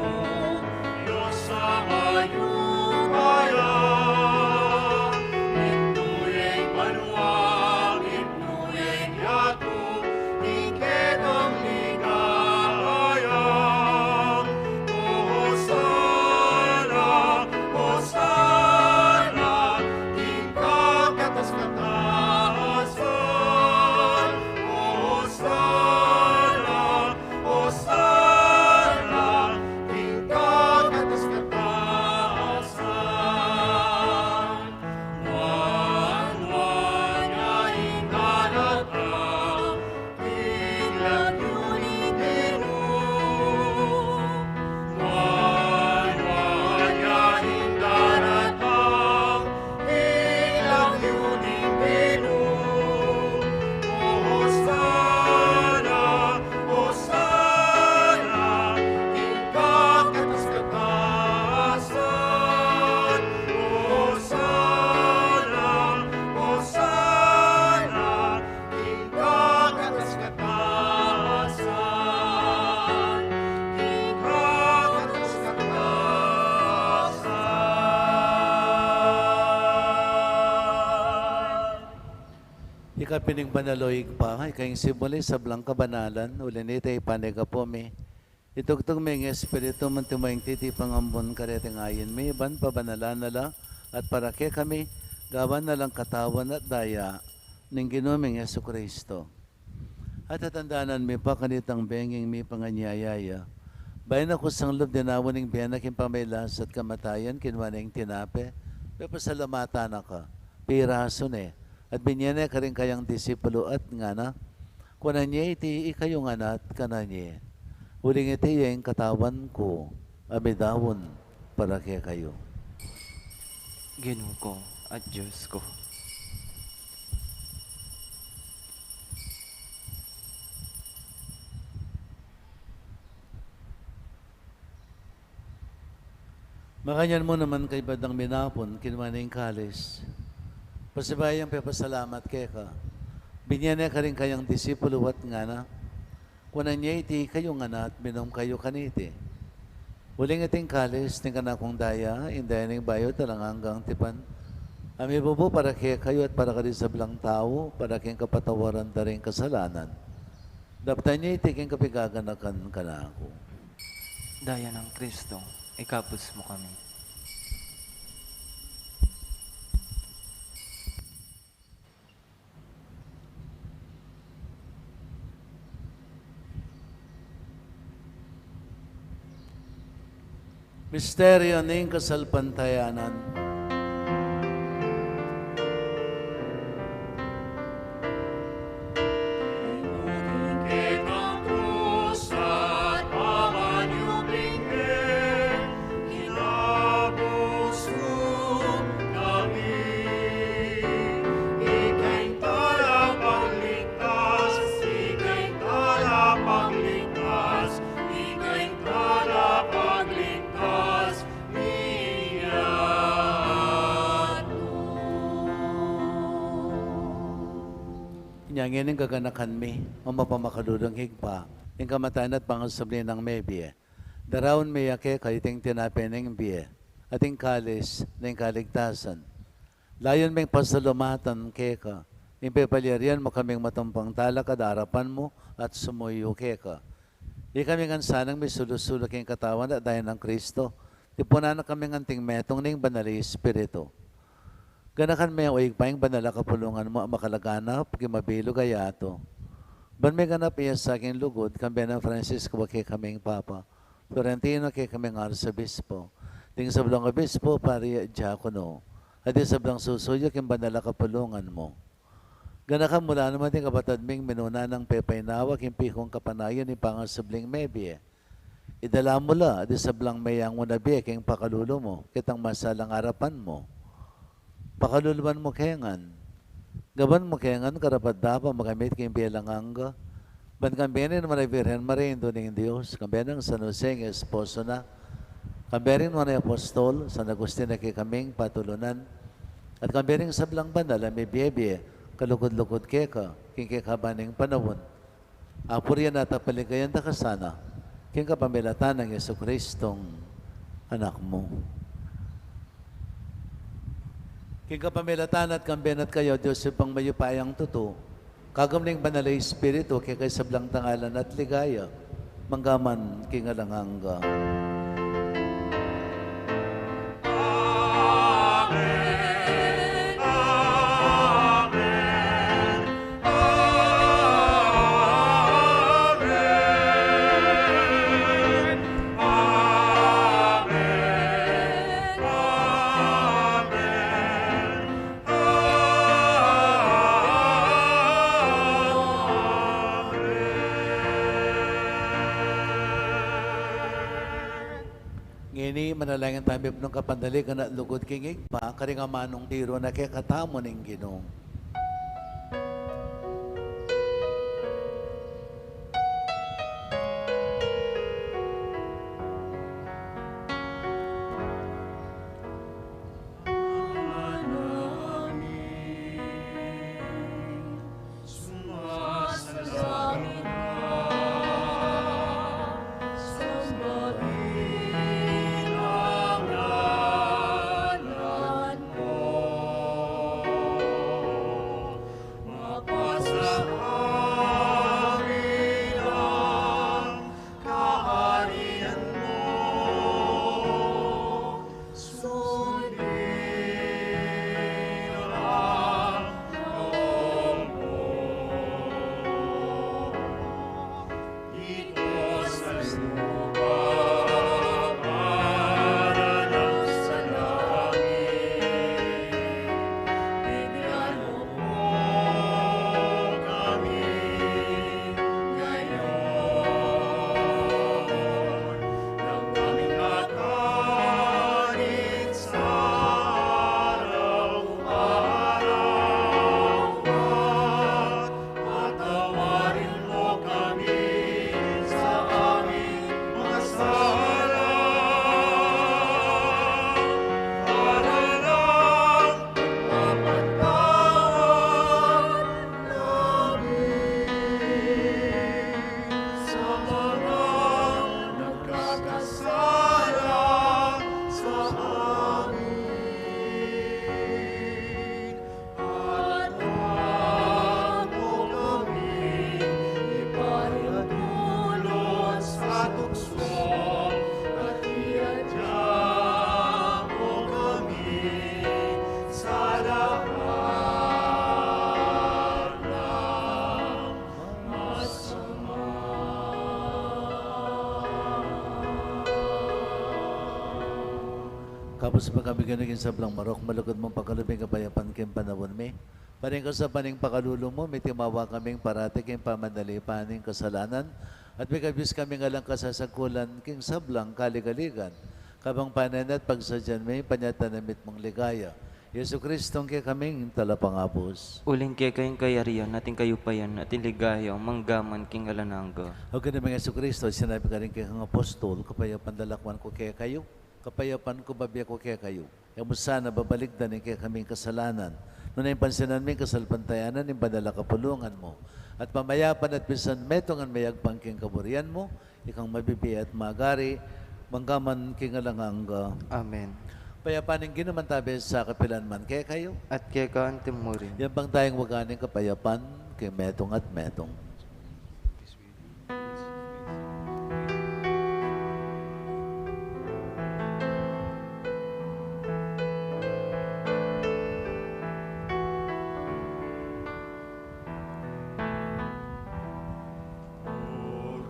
Kapining banal, o Ibpa, ika ing simbul ning sablang kabanalan, uli na nita ipanyawad mi. Itugtug me ing Espiritu mu anti mo ing titipang ambun kareting ain mi, ban pabanalan na la at para kekami, gawan na lang katawan at daya ning Ginu ming Jesucristo. At tatandanan mi pa kanitang benging mipanganyaya ya, bayu na kusang lub dinaun ing bie na king pamagkasakit at kamatayan, kinua ne ing tinape, pepasalamatan na ka, pirasu ne, at binye ne karing kayang disipulu at ngana: Kunan ye iti ikayu ngan at kanan ye, uling iti ya ing katawan ku, a midaun para kekayu. Ginu ku at Dios ku. Makanyan mu naman kaybat dang minapun, kinua ne ing kalis, pasibayu yang pepasalamat keka, binye ne karing kayang disipulu at ngana: Kunan ye iti ikayu ngan at minum kayu kaniti, uling iti ing kalis ning kanakung daya, ing daya ning bayu at alang anggang tipan, a mibubu para kekayu at para karing sablang tau, para king kapatawaran da ring kasalanan. Daptan ye iti king kapigaganakan kanaku. Daya nang Kristo, ikabus mu kami. Misteryu ning kasalpantayanan. Inya ngeni ing gaganakan mi, o mapamakalulung Ibpa, ing kamatayan at pangasubli nang mebie, daraun mi ya keka iting tinape ning bie, at ing kalis ning kaligtasan. Layun ming pasalamatan keka ing pepalyarian mu kaming matampang talakad king arapan mu at sumuyu keka. Ikami ngan sanang misulu-sulu king katawan at daya nang Kristo, tipunan na kami ngan anting metung ning Banal a Espiritu. Ganakan me, o Ibpa, ing banal a kapulungan mu a makalaganap king mabilug a yatu, ban miganap ya sa king lugud, kambe nang Francisco a kekaming Papa, Florentino a kekaming Arsobispo, ding sablang obispo, pari at diakono, at ding sablang susuyu king banal a kapulungan mu. Ganakan mu la naman ding kapatad ming minuna nang pepainawa king pikung kapanayan ning pangasubling mebie. Idala mu la ding sablang meyangu na bie king pakalulu mu, ketang masalang arapan mu. Pakaluluan mu ke ngan. Gawan mu ke ngan karapat-dapat makamit king bie alang angga, ban kambe ning Nuan a Virgen Maria, Indu ning Dios, kambe nang San Jose ing esposo na, kambe ring Nuan a Apostol, San Agustin a kekaming patulunan, at kambe ring sablang banal a mibie-bie kalugud-lugud keka king kekaban ning panaun, apurian at apaligayan da ka sana, king kapamilatan nang Jesucristong Anak mu. King kapamilatan na at kambe na at kaya, Dios Ibpang mayupayang tutu, kagum ning Banal a Espiritu, keka ing sablang dangalan at ligaya, mangga man king alang angga. Ngeni, manalangin tamu king kapanaligan at lugud king Ibpa, karing amanung tiru na kekatamu ning Ginu. Kabus mu kami, Ginu, king sablang marok, malugud mung pakalub ing kapayapan king panaun mi. Paring kasapan ning pakalulu mu, mitimawa kaming parati king pamanalipan ning kasalanan, at mikabus kaming alang kasasagkulan king sablang kaligaligan, kabang panena't pagsadyan mi ing panyatang na mitmung ligaya, Jesucristo, ing kekaming talapangabus. Uling keka ing kayarian, at ing kayupayan, at ing ligaya, mangga man king alang angga. O Ginu ming Jesucristo, sinabi mu karing kekang apostol, kapayapan lalakwan ku kekayu, kapayapan ku bibie ku kekayu. E mu sana babalikdan ing kekaming kasalanan, nune ing pansinan mi ing kasalpantayanan ning banal a kapulungan mu, at mamayapan at misan metung a meyagpang king kaburian mu, ikang mabibie at magari, mangga man king alang angga. Amen. Ing kapayapan ning Ginu mantabe sa kapilan man kekayu. At keka anti mu rin. Yan pang tayang waga ning kapayapan king metung at metung.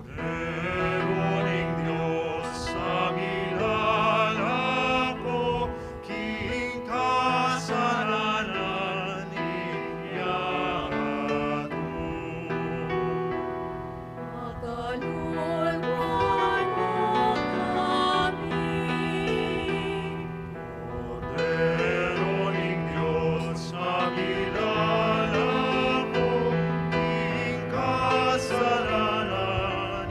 Kordero ning Dios, a milalako king kasalanan ning yatu. Pakalulwan mu kami. Kordero ning Dios, a milalako king kasalanan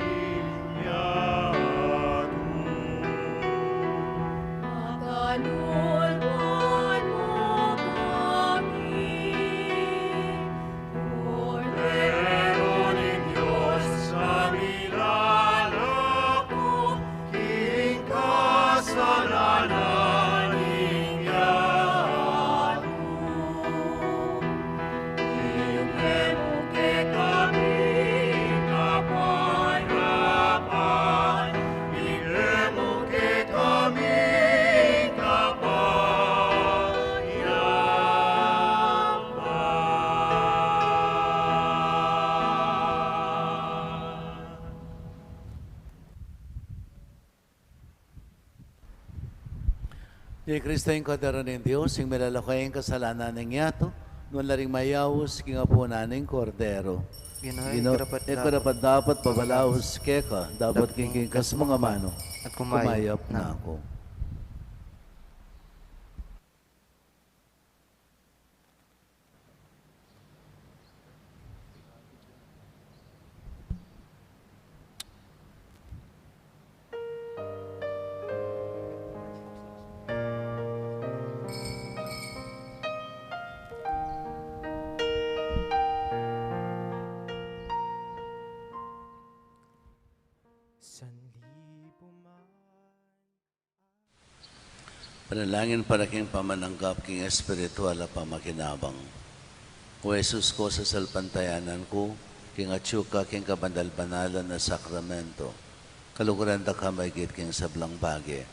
ning yatu. Pakalulwan mu kami. Kordero ning Dios, a milalako king kasalanan ning yatu. Ibie mu kekami ing kapayapan, ibie mu kekami ing kapayapan. Ini i Kristo, ing Kordero ning Dios, ing milalako king kasalanan ning yatu. Nuan la ring mayaus king apunan ning Kordero. Ginu, Ginu, e ku karapat-dapat pabalaus keka, dapot king kekang kasmung amanu, at kumayap na ku. Panalangin para king pamananggap king espiritual a pamakinabang. O Jesus ku, sasalpantayanan ku king atyu ka king kabanal-banalan a sakramento, kaluguran da ka maigit king sablang bage,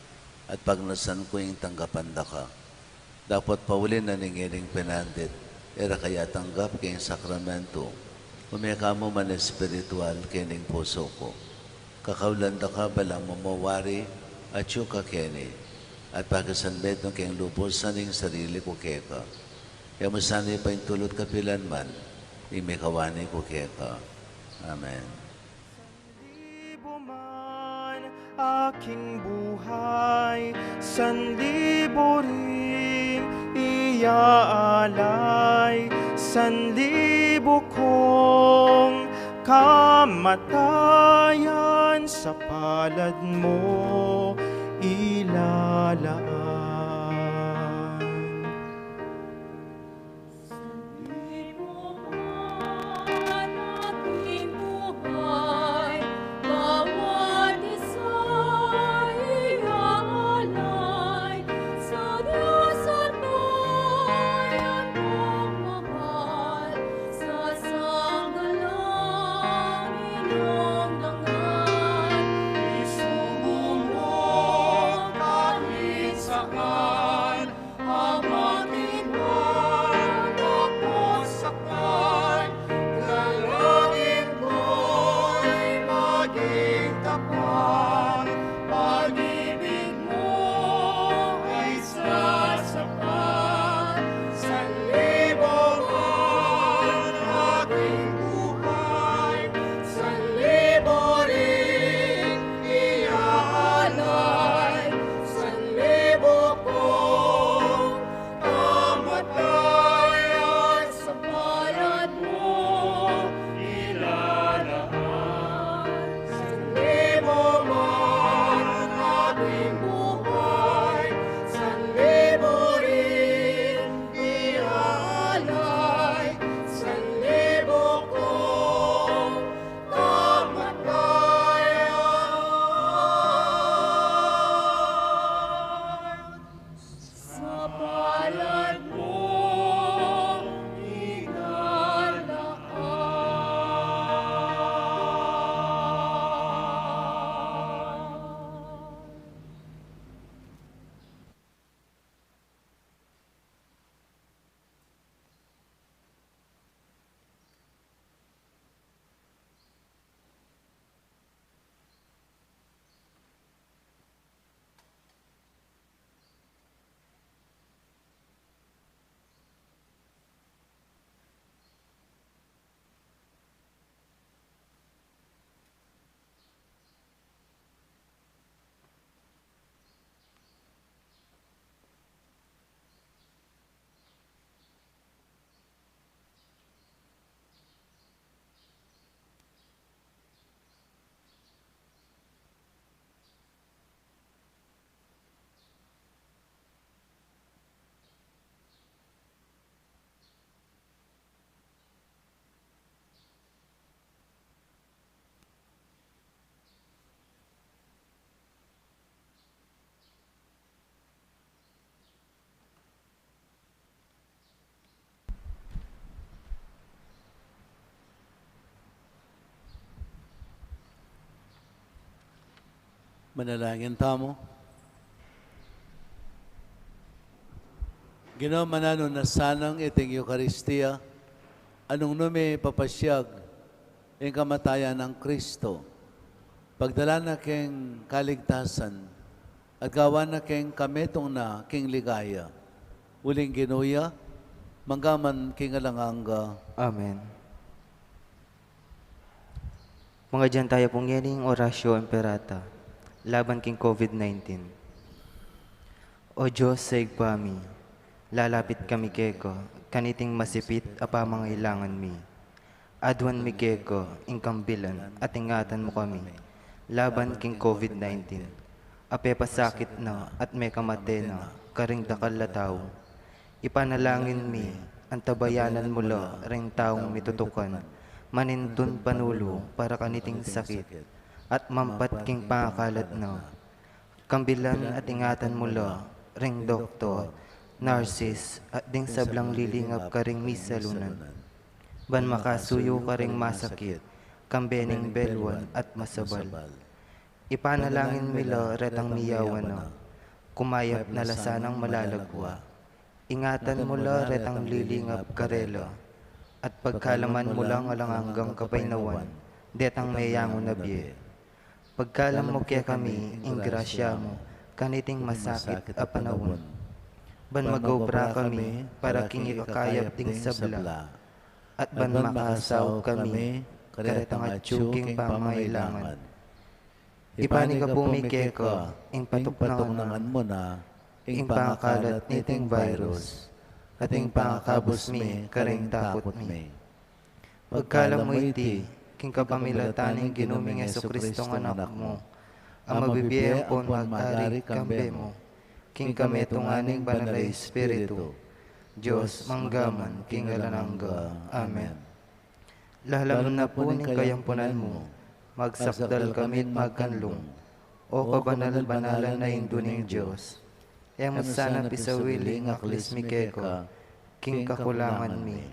at pagnasan ku ing tanggapan da ka. Dapot pauli na ning ining pinandit, e ra ka ya tanggap king sakramento, ume ka mu man espiritual king pusu ku. Kakaulan da ka balang mamawari, atyu ka keni, at pakisanmetung keng lubusan ing sarili ku keka. E mu sana ipaintulut kapilan man ing mikawani ku keka. Amen. Sanlibu man aking buhay, sanlibu ring iaalay, sanlibu kung kamatayan sa palad mu ilalaan. Ang aking anak at sakpan, dalangin ko'y maging tapat. Pag-ibig mo ay Manalangin tamu. Ginu, mananu na sanang iting Eukaristia, a nung nu mi papasyag ing kamatayan nang Kristo, pagdala na king kaligtasan, at gawan na king kametung na king ligaya. Uling Ginu ya, mangga man king alang angga. Amen. Mangadyan taya pu ngening Oratio Imperata, laban king COVID nineteen. O Dios a Ibpa mi, lalapit kami keka, kaniting masipit a pamangailangan mi. Aduan mi keka ing kambilan at ingatan mu kami laban king COVID nineteen, a pepasakit na at mekamate na karing dakal a tau. Ipanalangin mi, antabayanan mu la ring taung mitutukan manintun panulu para kaniting sakit, at mampat king pangakalat na. Kambilan at ingatan mu la ring doktor, nurses, at ding sablang lilingap karing misalunan, ban makasuyu karing masakit, kambe ning belwan at masabal. Ipanalangin mi la retang miyawan na, kumayap na la sanang malagwa. Ingatan mu la retang lilingap karela, at pagkaluban mu lang alang anggang kapaynawan detang meyangu na bie. Pagkaluban mu kekami ing grasya mu kaniting masakit a panaun, ban mag-obra kami para king ikakayap ding sabla, at ban makasaup kami karetang atyu king pamangailangan. Ipanyawad mi keka ing patuknangan mu na ing pangakalat niting virus, at ing pangakabus mi karing takut mi. Pagkaluban mu iti king kapamilatan ning Ginu ming Jesucristo a Anak mu, a mabibie ampon mag-ari kambe mu king kametungan ning Banal a Espiritu, Dios mangga man king alang angga. Amen. Lalam na pu ning kayampunan mu, magsakdal kami't magkanlung, O kabanal-banalan a Indu ning Dios. E mu sana pisawili ing aklis mi keka king kakulangan mi,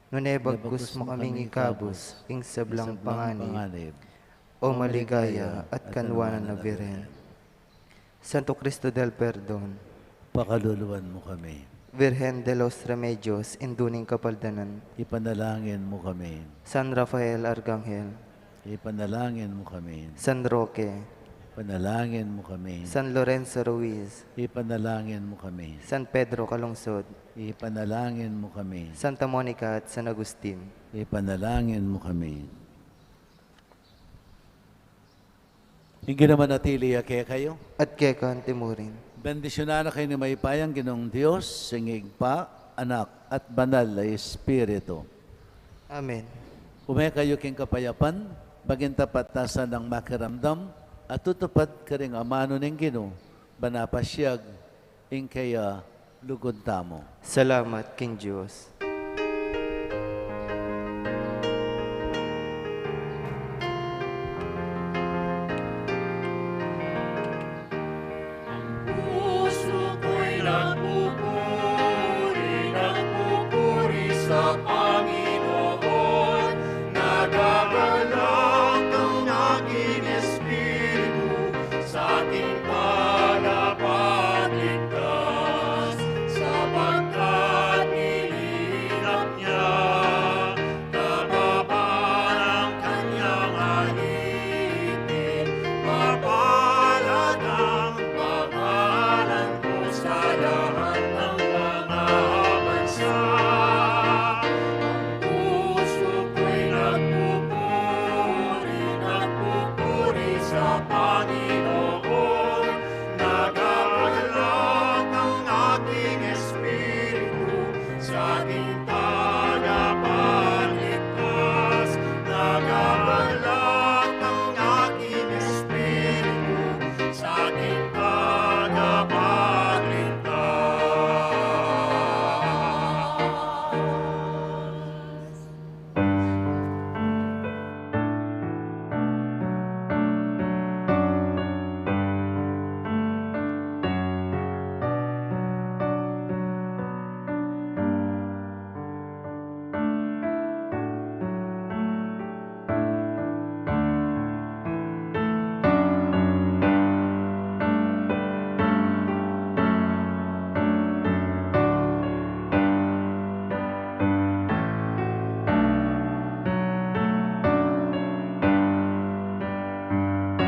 nune bagkus mu kaming ikabus king sablang panganib, O maligaya at kanwanan a Birhen. Santo Cristo del Perdon, pakaluluan mu kami. Virgen de los Remedios, Indu ning Kapaldanan, ipanalangin mu kami. San Rafael Arkanghel, ipanalangin mu kami. San Roque, ipanalangin mu kami. San Lorenzo Ruiz, ipanalangin mu kami. San Pedro Calungsod, ipanalangin mu kami. Santa Monica at San Agustin, ipanalangin mu kami. Ing Ginu manatili ya kekayu. At keka naman murin. Bendisyunan na kayu ning mayupayang Ginung Dios, ing Ibpa, Anak, at Banal a Espiritu. Amen. Ume kayu king kapayapan, maging tapat tamu sanang makiramdam, at tutupad karing amanu ning Ginu, ban mapasyag ing kayang lugud tamu. Salamat king Dios.